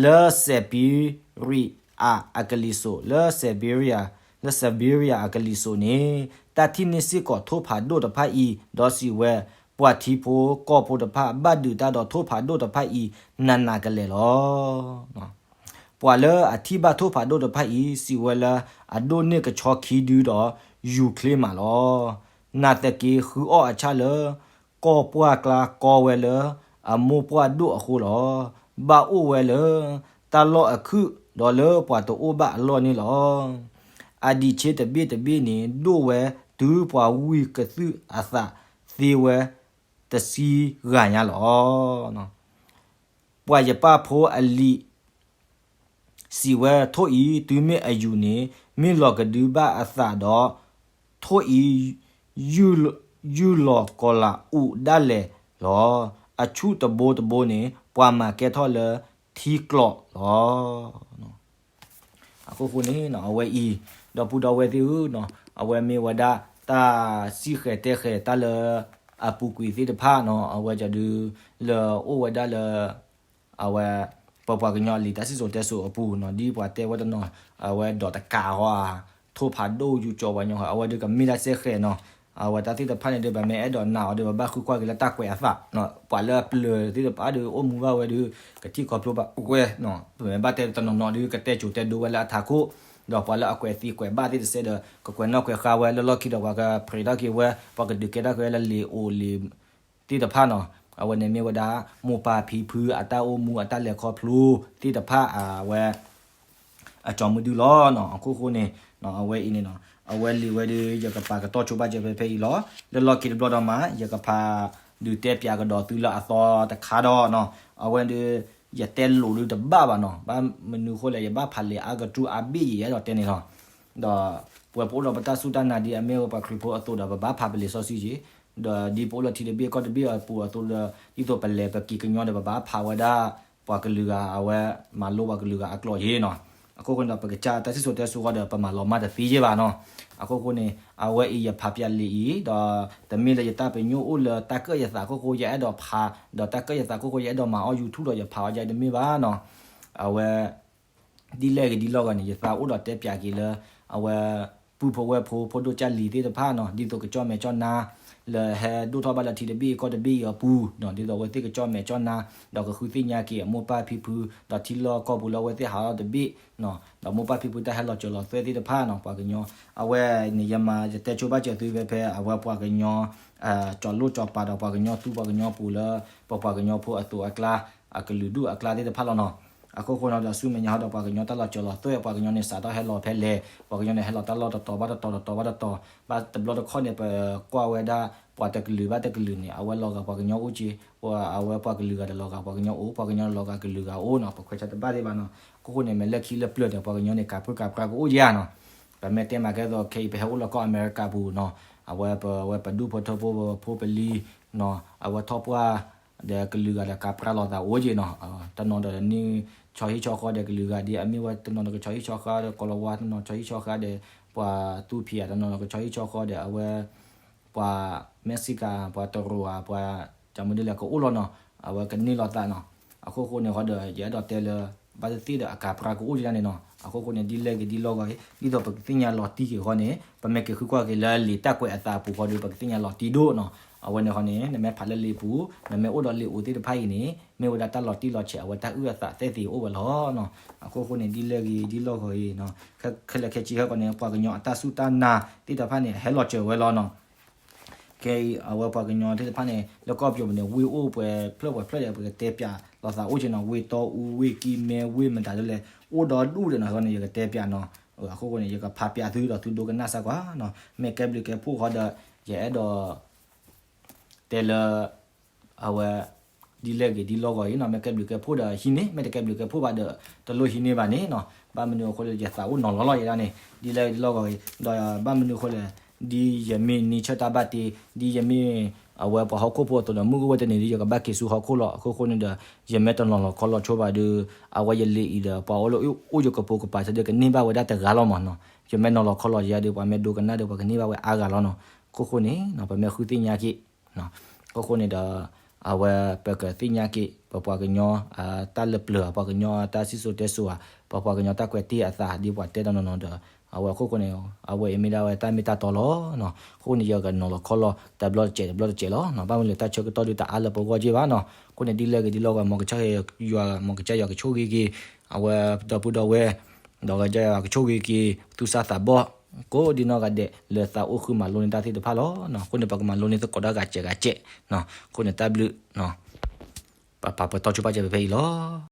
လၢ Siberia အကလံၤစိး, လၢ Siberia, လၢ Siberia အကလံၤစိးန့ၣ် တၢ်ထံၣ်န့ၢ်စ့ၢ်ကီးထိၣ်ဖးဒိၣ်တဖၣ်အံၤ ဒီးစံးဝဲ, ပှၤထံဖိကီၢ်ဖိတဖၣ် ဘၣ်ဒုးတၢ်ဒီးထိၣ်ဖးဒိၣ်တဖၣ်အံၤ နးနးကလဲာ်လီၤ. ပှၤလၢအထံၣ်ဘၣ်ထိၣ်ဖးဒိၣ်တဖၣ်အံၤ စံးဝဲလၢ အဒိၣ်န့ၢ်ကဆီခံဒုဒီး ယူၤချ့မးလီၤ. နာ်သက့ဃုအီၣ်အဆၣ်လၢ ကီၢ်ပှၢ်ကျါကီဝဲလၢ အမိၢ်ပှၢ်ဒိၣ်အဃိလီၤ. ဘၣ်အိၣ်ဝဲလၢ တၢ်လီၢ်အခုၣ် ဒီးလၢပှၤတအိၣ်ဘၣ်အလီၢ်န့ၣ်လီၤ. အဒံးဆ့တဘ့ၣ်တဘ့ၣ်န့ၣ် ဒိၣ်ဝဲတုၤပှၤဝံၤကသုၣ်အသးသ့ဝဲတဆံဂၤညါလီၤ. ပှၤယပၣ်ဖိအလံၤ စံးဝဲ, ထိၣ်အံၤတုၤမ့ၢ်အယူၤန့ၣ် မ့ၢ်လီၤကဒုဘၣ်အသးဒီး ထိၣ်အံၤ ယူၢ်လီၤကီၤလးအူးဒၣ်လဲာ်လီၤ. အဆူၣ်တဘိတဘိန့ၣ် ပှၤမၤကဲထီၣ်လၢထံကျိးလီၤ. အဃိဃိန့ၣ် အဝဲအံၤ ဒီပုၢ်ဒီဝဲၢ်သ့ၣ်ဧၢ, အဝဲမ့ၢ်ဝဲဒၣ်တၢ်စံၣ်ဃဲၤတဲဃဲၤတၢ်လၢအပူၤကွံာ်သ့ၣ်တဖၣ်နီၤ, အဝဲဒုး လၢအိၣ်ဝဲဒၣ်လၢ အဝဲ ပပှၤကညီလံာ်တၢ်စံၣ်စိၤတဲစိၤအပူၤနီၤ, ဒ်ပှၤတဲဝဲတနီၤ အဝဲဒိးတကးဃီဧါ, ထိၣ်ဖးဒိၣ်ယူၤကၠီၤပှၤကညီဃီ, အဝဲဒုးကမ့ၢ်တၢ်စံၣ်ဃဲၤနီၤ. အဝဲတၢ်သ့ၣ်တဖၣ်န့ၣ်ဒီး ပမ့ၢ်အဲၣ်ဒိးနာ်အီၤဒီး ပဘၣ်ဃုကွၢ်က့ၤလၢတၢ်ကွဲးအသး, ပှၤလၢအပျၢၤသ့ၣ်တဖၣ်ဒီး အိၣ်မူဘၣ်ဝဲဒီး ကထံၣ်ခီဖျိဘၣ်ဝဲ, ပမ့ၢ်ဘၣ်တဲတနီၤနီၤဒီး ကတဲစိၤတဲဒိဝဲလၢအထးခိၣ်, ဒီးပှၤလၢအကွဲးသံကွဲးဘၣ်သ့ၣ်တစဲးဒီး ကကွဲးနီၣ်ကွဲးဃါဝဲလၢလီၢ်ခံဒီး ပှၤကဖျဲးထီၣ်က့ၤဝဲ, ပှၤကဒုးကဲထီၣ်က့ၤဝဲလၢလံာ်အိၣ်လံာ် သ့ၣ်တဖၣ်နီၤ. အဝဲန့ၣ်မ့ၢ်ဝဲဒၣ် မိၢ်ပၢ်ဖံဖုအတၢ်အိၣ်မူအတၢ်လဲၤခီဖျိသ့ၣ်တဖၣ် အဝဲ အကၠီမုၢ်ဒုလီၤနီၤ. အခိၣ်ဃိန့ၣ် အဝဲအံၤန့ၣ်နီၤ, အဝဲလံာ်ဝဲဒီး ယကပာ်ကတီၢ်ဆိဘၣ်စၢၤဖဲဖဲအံၤလီၤ. လၢလီၢ်ခံတဘျီဒီးမး ယကဖးဒုးတဲပၠးကဒီးသုလၢအသီတခါဒီးနီၤ, အဝဲဒီး ယတဲလိာ်ဒုးတဘၣ်ဘၣ်နီၤ, ဘၣ်မနုၤဃိလဲၣ် ယဘၣ်ဖးလဲၤအါကတြူၢ်အါဘ့ၣ်ယဲဒီးတဲန့ၣ်လီၤ. ဒီးပဝဲပအိၣ်ဒီးပတၢ်စူၢ်တၢ်နာ်ဒ်အမ့ၢ်ဝဲပှၤခရံာ်ဖိအသိးဒီး ပဘၣ်ဖးပလံာ်စီဆှံက့ၤ, ဒီးဒ်ပအိၣ်လၢထံတဘ့ၣ်ကီၢ်တဘ့ၣ်အပူၤအသိးဒီး ဒ်သိးပလဲၤပက့ၤကညီဒီး ပဘၣ်ဖးဝဲဒၣ် ပှၤကလုာ်ဂၤအဝဲ မၤလိပှၤကလုာ်ဂၤအကျိာ်ယ့ၤနီၤ. အခိၣ်ဃိန့ၣ်ဒီး ပကစၢ်တၢ်စံၣ်စိၤတဲစိၤဃီဒီး ပမၤလီၤမၢ်တသ့ယ့ၤဘၣ်နီၤ. အခိၣ်ဃိန့ၣ် အဝဲအံၤယဖးပၠးလံာ်အံၤ ဒီးတမ့ၢ်လၢယတၢ်ပညိၣ်အိၣ်လၢတၢ်ကၢၣ်ယသးအခိၣ်ဃိ ယအဲၣ်ဒိးဖး, ဒီးတၢ်ကၢၣ်ယသးအခိၣ်ဃိ ယအဲၣ်ဒိးမၤအီၣ် YouTube ဒီးယဖးအီၣ်ယၤတမ့ၢ်ဘၣ်နီၤ. အဝဲ ဒ်လဲၣ်ဂ့ၤဒ်လဲၣ်ဂ့ၤန့ၣ် ယသးအိၣ်ဒီးတဲပၠးက့ၤလၢ အဝဲ ပုၢ်ဖိဝဲၢ်ဖိ ဖိဒိၣ်ကၢ်လံၤသ့ၣ်တဖၣ်နီၤ, ဒ်သိးကကၠီၣ်မဲာ်ကၠီၣ်နါ လၢဟဲဒိၣ်ထီၣ်ဘၣ်လၢထံတဘ့ၣ်အံၤကီၢ်တဘ့ၣ်အံၤအပူၤနီၤ, ဒ်သိးအဝဲသ့ၣ်ကကၠီၣ်မဲာ်ကၠီၣ်နါ ဒီးကဃုသ့ၣ်ညါက့ၤအမိၢ်ပၢ်ဖံဖု ဒီးထံလီၢ်ကီၢ်ပူၤလၢအဝဲသ့ၣ်ဟးထီၣ်တဘ့ၣ်နီၤ, ဒီးမိၢ်ပၢ်ဖံဖုတၢ်ဟဲလီၤစၢၤလီၤသွဲၣ်သ့ၣ်တဖၣ်နီၤ, ပှၤကညီ အဝဲန့ၣ် ယမၤယတဲဆိဘၣ်စၢၤသုဖဲဖဲ အဝဲပှၤကညီ ကၠီၤလိၣ်ကၠီၤပၤဒီးပှၤကညီသူပှၤကညီပူၤလၢ ပပှၤကညီဖိအသိးအကျါ အကလုာ်ဒူၣ်အကျါသ့ၣ်တဖၣ်လီၤနီၤ. အခိၣ်ဃိန့ၣ်ဒီး ဆူမဲာ်ညါဟီဒီးပှၤကညီတၢ်လီၤစၢၤလီၤသွဲၣ် ပှၤကညီန့ၣ်စးထီၣ်ဟဲလီၤဖဲလဲၣ်, ပှၤကညီန့ၣ်ဟဲလီၤတၢ်လီၢ်တတီၤဘၣ်တတီၤ တတီၤဘၣ်တတီၤ, ဘၣ်တဘျီတခီၣ်န့ၣ် ပကွၢ်ဝဲဒၣ် ပှၤတကလုာ်ဘၣ်တကလုာ်န့ၣ် အဝဲလီၤဂာ်ပှၤကညီအိၣ်က့ၤ, အဝဲပှၤကလုာ်ဂၤဒီးလီၤဂာ်ပှၤကညီအိၣ်, ပှၤကညီလီၤဂာ်ကလုာ်ဂၤအိၣ်နီၤ, ပခွဲးဆါတဘၣ်သ့ၣ်ဘၣ်နီၤ. အခိၣ်ဃိန့ၣ် မ့ၢ်လၢခံလၢပျၢၤန့ၣ် ပှၤကညီန့ၣ် ကးပြၢကးပြါကအိၣ်ယါနီၤ. ပမ့ၢ်တဲမးကဲသိးခဲအံၤ ပဟဲအိၣ်လၢကီၢ်အမဲရကၤပူၤနီၤ, အဝဲပဝဲပဒူၣ်ဖိထၢဖိဖိပလံၤနီၤ, အဝဲထီၣ်ပှၢ် ဒီးကလုာ်ဂၤဒီးကးပြါလိာ်သးအိၣ်က့ၤနီၤ, တနီၤဒီးန့ၣ် ဆီဟံၣ်ဆီဃီဒီးကလုာ်ဂၤဒ်အမ့ၢ်ဝဲ တနီၤဒီးကဆီဟံၣ်ဆီဃီဒီးကိးလီၤဝါ, တနီၤဆီဟံၣ်ဆီဃီဒီး ပှၤသူဖံးဧါ, တနီၤဒီးကဆီဟံၣ်ဆီဃီဒီး အဝဲ ပှၤ Mexican ပှၤတရူးဧါ, ပှၤ ကမုဒလၢကအိၣ်လီၤနီၤ, အဝဲကန့ၢ်လိာ်သးနီၤ. အခိၣ်ဃိန့ၣ်ဃီဒီး ယအဲၣ်ဒိးတဲလၢ ဘၣ်သ့ၣ်သ့ၣ်ဒီးအကၤပြါကအိၣ်ဒ်န့ၣ်နီၤ. အဃိဃိန့ၣ် ဒ်လဲၣ်ဂ့ၤဒ်လဲၣ်ဂ့ၤအံၤ ဒ်သိးပကသ့ၣ်ညါလီၤတံၢ်က့ၤဃီန့ၣ် ပမ့ၢ်က့ၤဃုကွၢ်က့ၤလၢလံာ်တၢ်ကွဲးအသးအပူၤဃီဒီး ပကသ့ၣ်ညါလီၤတံၢ်ဒိၣ်နီၤ. အဝဲန့ၣ်ဃီန့ၣ် နမ့ၢ်ဖးလၢလံာ်ပူၤ နမ့ၢ်အိၣ်ဒီးလံာ်အိၣ်သ့ၣ်တဖၣ်အံၤန့ၣ် မ့ၢ်ဝဲဒၣ်တၢ်လီၤတံၢ်လီၤဆဲး အဝဲတၢ်အုၣ်အသးသ့ၣ်သ့ၣ်အိၣ်ဝဲလီၤနီၤ. အဃိဃိန့ၣ် ဒ်လဲၣ်ဂ့ၤဒ်လဲၣ်ဂ့ၤအံၤ ခဲလၢာ်ခဲဆ့ဟဲဃီန့ၣ် ပှၤကညီအတၢ်စူၢ်တၢ်နာ်သ့ၣ်တဖၣ်န့ၣ် ဟဲလီၤစၢၤဝဲလီၤနီၤ. ခဲအံၤ အဝဲပှၤကညီသ့ၣ်တဖၣ်န့ၣ် လၢကီၢ်ပယီၤပူၤန့ၣ် ဝ့ၢ်အိၣ်ပှဲၤဖျၢၣ်ပှဲၤဖျၢၣ်ဒီး ပကတဲပၠးလိာ်သးအိၣ်က့ၤနီၤ. ဝ့ၢ်တီအူ, ဝ့ၢ်ကံၢ်မဲ, ဝ့ၢ်မတၤဒ်လဲၣ် အိၣ်ဒီဒူၣ်ဒီးနီၤ. အဃိန့ၣ် ယကတဲပၠးနီၤ. အဃိဃိန့ၣ် ယကဖးပၠးသုဒီးသုဒိကနၣ်စၢ်ကွၢ်နီၤ. မ့ၢ်ကဲဘျုးကဲဖှိၣ်ဃီဒီး ယအဲၣ်ဒိး တဲလၢ အဝဲ ဒ်လဲၣ်ဂ့ၤဒ်လဲၣ်ဂ့ၤအံၤနီၤ. မ့ၢ်ကဲဘျုးကဲဖှိၣ်ဒီးဟံးန့ၢ်, မ့ၢ်တကဲဘျုးကဲဖှိၣ်ဘၣ်ဒီး တလိၣ်ဟံးန့ၢ်ဘၣ်န့ၣ်နီၤ. ဘၣ်မနုၤအဃိလဲၣ် ယသးအိၣ်နီၤလီၤလီၤယဲဒၣ်န့ၣ် ဒ်လဲၣ်ဂ့ၤဒ်လဲၣ်ဂ့ၤအံၤဒီး ဘၣ်မနုၤအဃိလဲၣ် ဒ်ယမ့ၢ်န့ၢ်ဆၢၣ်တၢ်ဘၣ်တ့ ဒ်ယမ့ၢ် အဝဲပှၤဟီၣ်ခိၣ်ဖိအသိးဒီး မုၢ်ဂီၢ်ဝဲတနံၤဒီး ယကဘၣ်က့ၤဆူဟီၣ်ခိၣ်လီၤ. အဃိဃိန့ၣ်ဒီး ယမ့ၢ်တနီၤလီၤခီလီၤဆိဘၣ်ဒီး အဝဲယလံာ်အံၤဒီး ပှၤအိၣ်လၢအိၣ်ယကပိာ်ကပၤဆၢဒီး ကန့ၢ်ဘၣ်ဝဲဒၣ်တဂၤလီၤမးနီၤ. ယမ့ၢ်နီၤလီၤခီလီၤယဲဒီး ပှၤမ့ၢ်ဒိကနၣ်ဒီး ပှၤကန့ၢ်ဘၣ်ဝဲအါဂၤလီၤနီၤ. အဃိဃိန့ၣ် ပမ့ၢ်ဃုသ့ၣ်ညါက့ၤ အဃိဃိန့ၣ်ဒီး အဝဲပကသ့ၣ်ညါက့ၤ ပပှၤကညီ တၢ်လၢပျၢၤ ပှၤကညီတၢ်စံၣ်စိၤတဲစိၤဧါ, ပပှၤကညီတၢ်ကွဲးတ့ၢ်အသး ဒ်ပှၤတဲတနီၤနီၤဒီး အဝဲအဃိဃိန့ၣ် အဝဲအံၤမ့ၢ်ဒၣ်ဝဲတၢ်မ့ၢ်တၢ်တီလီၤနီၤ. အဃိန့ၣ် ယကနီၤလီၤခီလီၤ တဘျီတစဲးတဘျီတစဲးလီၤနီၤ. ဘၣ်မနုၤလဲၣ် တၢ်ဆၢကတီၢ်ဒုးတအါလၢပဂီၢ်က့ၤဘၣ်နီၤ. အဃိန့ၣ် ဒ်လဲၣ်ဂ့ၤဒ်လဲၣ်ဂ့ၤ မ်ကစၢ်ယွၤ မ်ကစၢ်ယွၤကဆိၣ်ဂ့ၤက့ၤ အဝဲဒီပုၢ်ဒီဝဲၢ် ဒီးကစၢ်ယွၤကဆိၣ်ဂ့ၤက့ၤ သူၣ်စၢ်သးဘီၣ် ကိးဒံနီၢ်ဂၤဒဲး လၢသးအိၣ်ဃုမၤလိန့ၢ်တၢ်သ့ၣ်တဖၣ်လီၤနီၤ. အဃိန့ၣ် ပကမၤလိန့ၢ်သကိးတၢ်ဂၤစဲးဂၤစဲး အဃိန့ၣ် တၢ်ဘျုး ပပာ်ပတီၢ်ဆိပာ်စၢၤဖဲအံၤလီၤ.